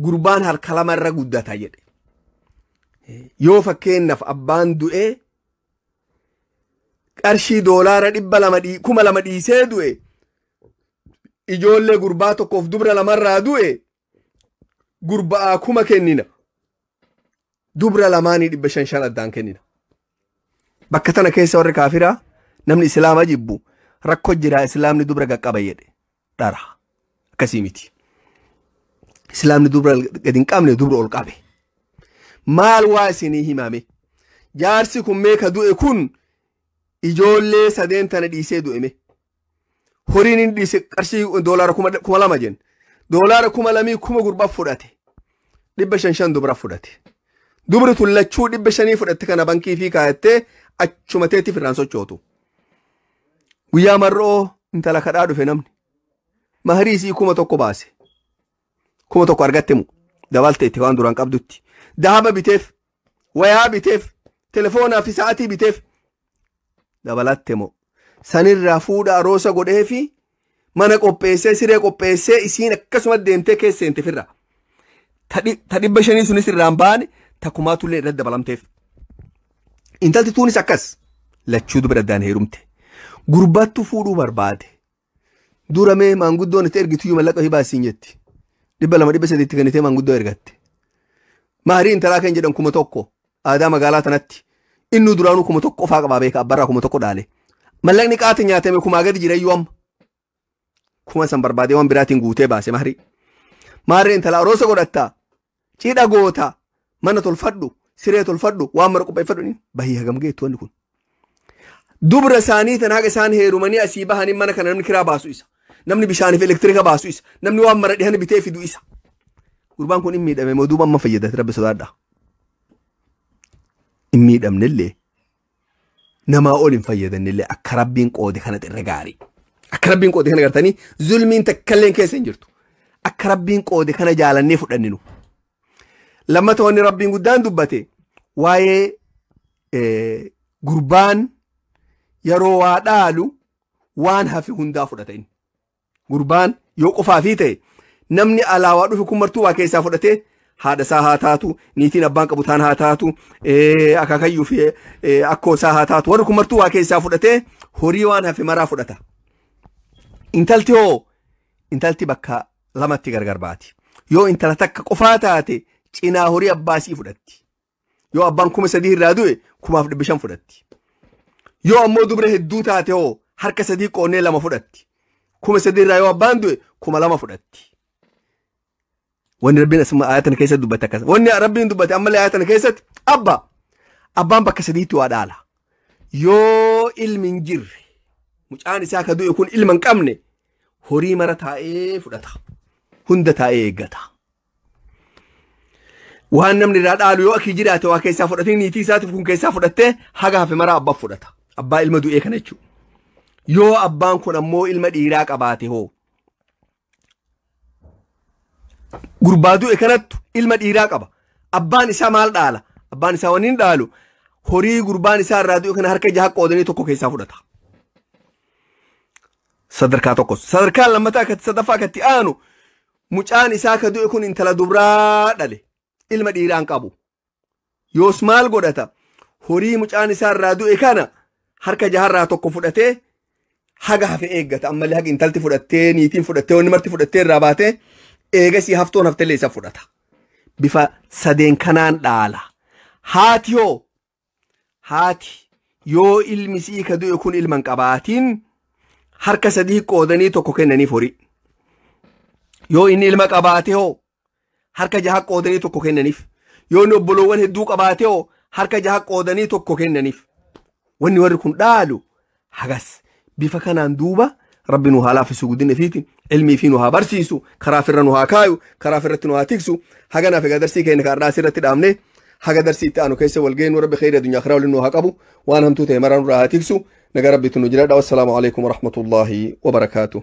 A: gurbaan harka lamarra guddata jedhe. Yoo fakkeenyaaf abbaan du'e qarshii $200 2,000 dhiisee du'e ijoollee gurbaa tokkoof dubra lamarraa du'e gurbaa 1,000 kennina dubra lamaanii 500 addaan kennina. Bakka tana keessa warri kaafiraa namni islaama jibbu rakkoo jira islaamni dubra qaqqaba jedhe dhara akkasii miti. Islaamni dubra gadi hin qabne dubra ol qabe. Maal waa isinii himame jaarsi kun meeka du'e kun ijoollee sadeen tana dhiisee du'e me horiin inni dhiise qarshii $2,000 jenne $2,000 1,000 gurbaa fudhate 500 dubra fudhate dubri tun lachuu 500 fudhatte kana bankii fi kaayattee achuma teetti firraan sochootu. Guyyaa mar'oo intala kadhaa dhufe namni maharii isii 1,000 baase 1,000 argatte mu dabalte itti waan duraan qabdutti dahaba biteef wayaa biteef telefoonaa fi sa'aatii biteef dabalatte moo sanirraa fuudha aroosa godhee fi mana qopheessee siree qopheessee isiin akkasuma deemtee keessa seente firra. Ta 500 sunis irraan baane ta kumaatullee irratti dabalamteef. Intalti tuunis akkas lachuu dubra addaan heerumte. Gurbattu fuudhuu barbaade. Dura mee maanguddoon itti ergituyyuu mallaqa hibaa isiin jetti. 200 300 kennitee maanguddoo ergatte. Maharii intalaa kan jedhan 1,000 aadaa magaalaa tanatti. Inni duraanuu 1,000 qofaa qabaa beeka abbarraa 1,000 dhaale. Mallaqni qaata nyaatame 1,000 gadi jira iyyuu amma. 1,000 san barbaadee waan biraatiin guutee baase maharii. Maarree intala aroosa godhattaa cidha goota mana tolfadhu siree tolfadhu waan mara qopheeffadhu bahii hagam geettu wanni kun. Dubra isaanii tan haga isaan heerumanii asii bahanii mana kana namni kiraa baasu isa. Namni bishaaniif elektirika baasu isa. Namni waan mara dhihana bitee fidu isa. Gurbaan kun hin miidhame moo duuba amma fayyadate rabbi sodaadha. Hin miidhamnellee namaa ol hin fayyadannellee akka rabbiin qoode kana xirra gaarii. Akka rabbiin qoode kana gartanii zulmiin takkalleen keessa hin jirtu. Akka rabbiin qoode kana jaalannee fudhanninu. Lammata wanni rabbiin guddaan dubbate waa'ee gurbaan yeroo waa dhaalu waan hafe hundaa fudhata inni. Gurbaan yoo qofaafii ta'e namni alaa waa dhufe kun martuu waa keessaa fudhatee haadha isaa haa taatu, niitiin abbaan qabu taan haa taatu, akaakayyuu fi akkoo isaa haa taatu, warri kun martuu waa keessaa fudhatee horii waan hafe maraa fudhata. Intalti hoo intalti bakka lamatti gargar baati. Yoo intala takka qofaa taate cinaa horii abbaasii fudhatti. Yoo abbaan 3,000 irraa du'e 1,500 fudhatti. Yoo ammoo dubra hedduu taate hoo harka 3 qoonnee 2 fudhatti. 3,000 irraa yoo abbaan du'e 2,000 fudhatti. Wanni rabbiin asuma aayatan keessatti dubbate akkas. Wanni rabbiin dubbate ammallee aayatan keessatti abbaan bakka 3tti waa dhaala. Yoo ilmi hin jirre mucaan isaa ka du'e kun ilma hin qabne horii mara taa'ee fudhata. Hunda taa'ee eeggata. Waan namni irraa dhaalu yoo akii jiraate waa keessaa fudhatee niitii isaatiif kun keessaa fudhattee haga hafe maraa abbaa fudhata. Abbaa ilma du'ee kana jechuudha. Yoo abbaan kun ammoo ilma dhiiraa qabaate hoo gurbaa du'e kanattu ilma dhiiraa qaba. Abbaan isaa maal dhaala? Abbaan isaa wanni hin dhaalu horii gurbaan isaa irraa du'e kana harka 6 qoodanii tokko keessaa fudhata. Sadarkaa tokkos. Sadarkaa lammataa akkatti sadaffaa akkatti aanu mucaan isaa ka du'e kun intala dubraa dhale ilma dhiiraa hin qabu. Yoos maal godhata? Horii mucaan isaa irraa du'e kana harka 6 irraa tokko fudhatee haga hafe eeggata. Ammallee haga intalti fudhattee niitiin fudhattee wanni marti fudhattee irraa baatee eegasii haftoon haftellee isa fudhata. Bifa sadeen kanaan dhaala. Haati hoo haati Yoo ilmi si'ii ka du'e kun ilman qabaatiin, harka sadii qoodanii tokko kennaniif horii. Yoo inni ilma qabaate hoo, harka jaha qoodanii tokko kennaniif. Yoo inni obboloowwan hedduu qabaate hoo, harka jaha qoodanii tokko kennaniif. Wanni warri kun dhaalu hagas. Bifa kanaan duuba Rabbi nu haa laaffisu, guddina fiitiin ilmii fi nu haa barsiisu, karaa firra nu haa kaayu, karaa firratti nu haa tiksu. Haganaaf egaa darsii keenya kaardhaa asirratti dhaabne. Haga darsii itti aanu keessa wal geenyu, Rabbi kheyri addunyaa akhiraa waliin nu haa qabu, waan hamtuu ta'e maraa nurraa haa tiksu. Nagaa Rabbiitu nu jiraadha. Wassalaamu alaikum warahmatullaahi wabarakaatuh.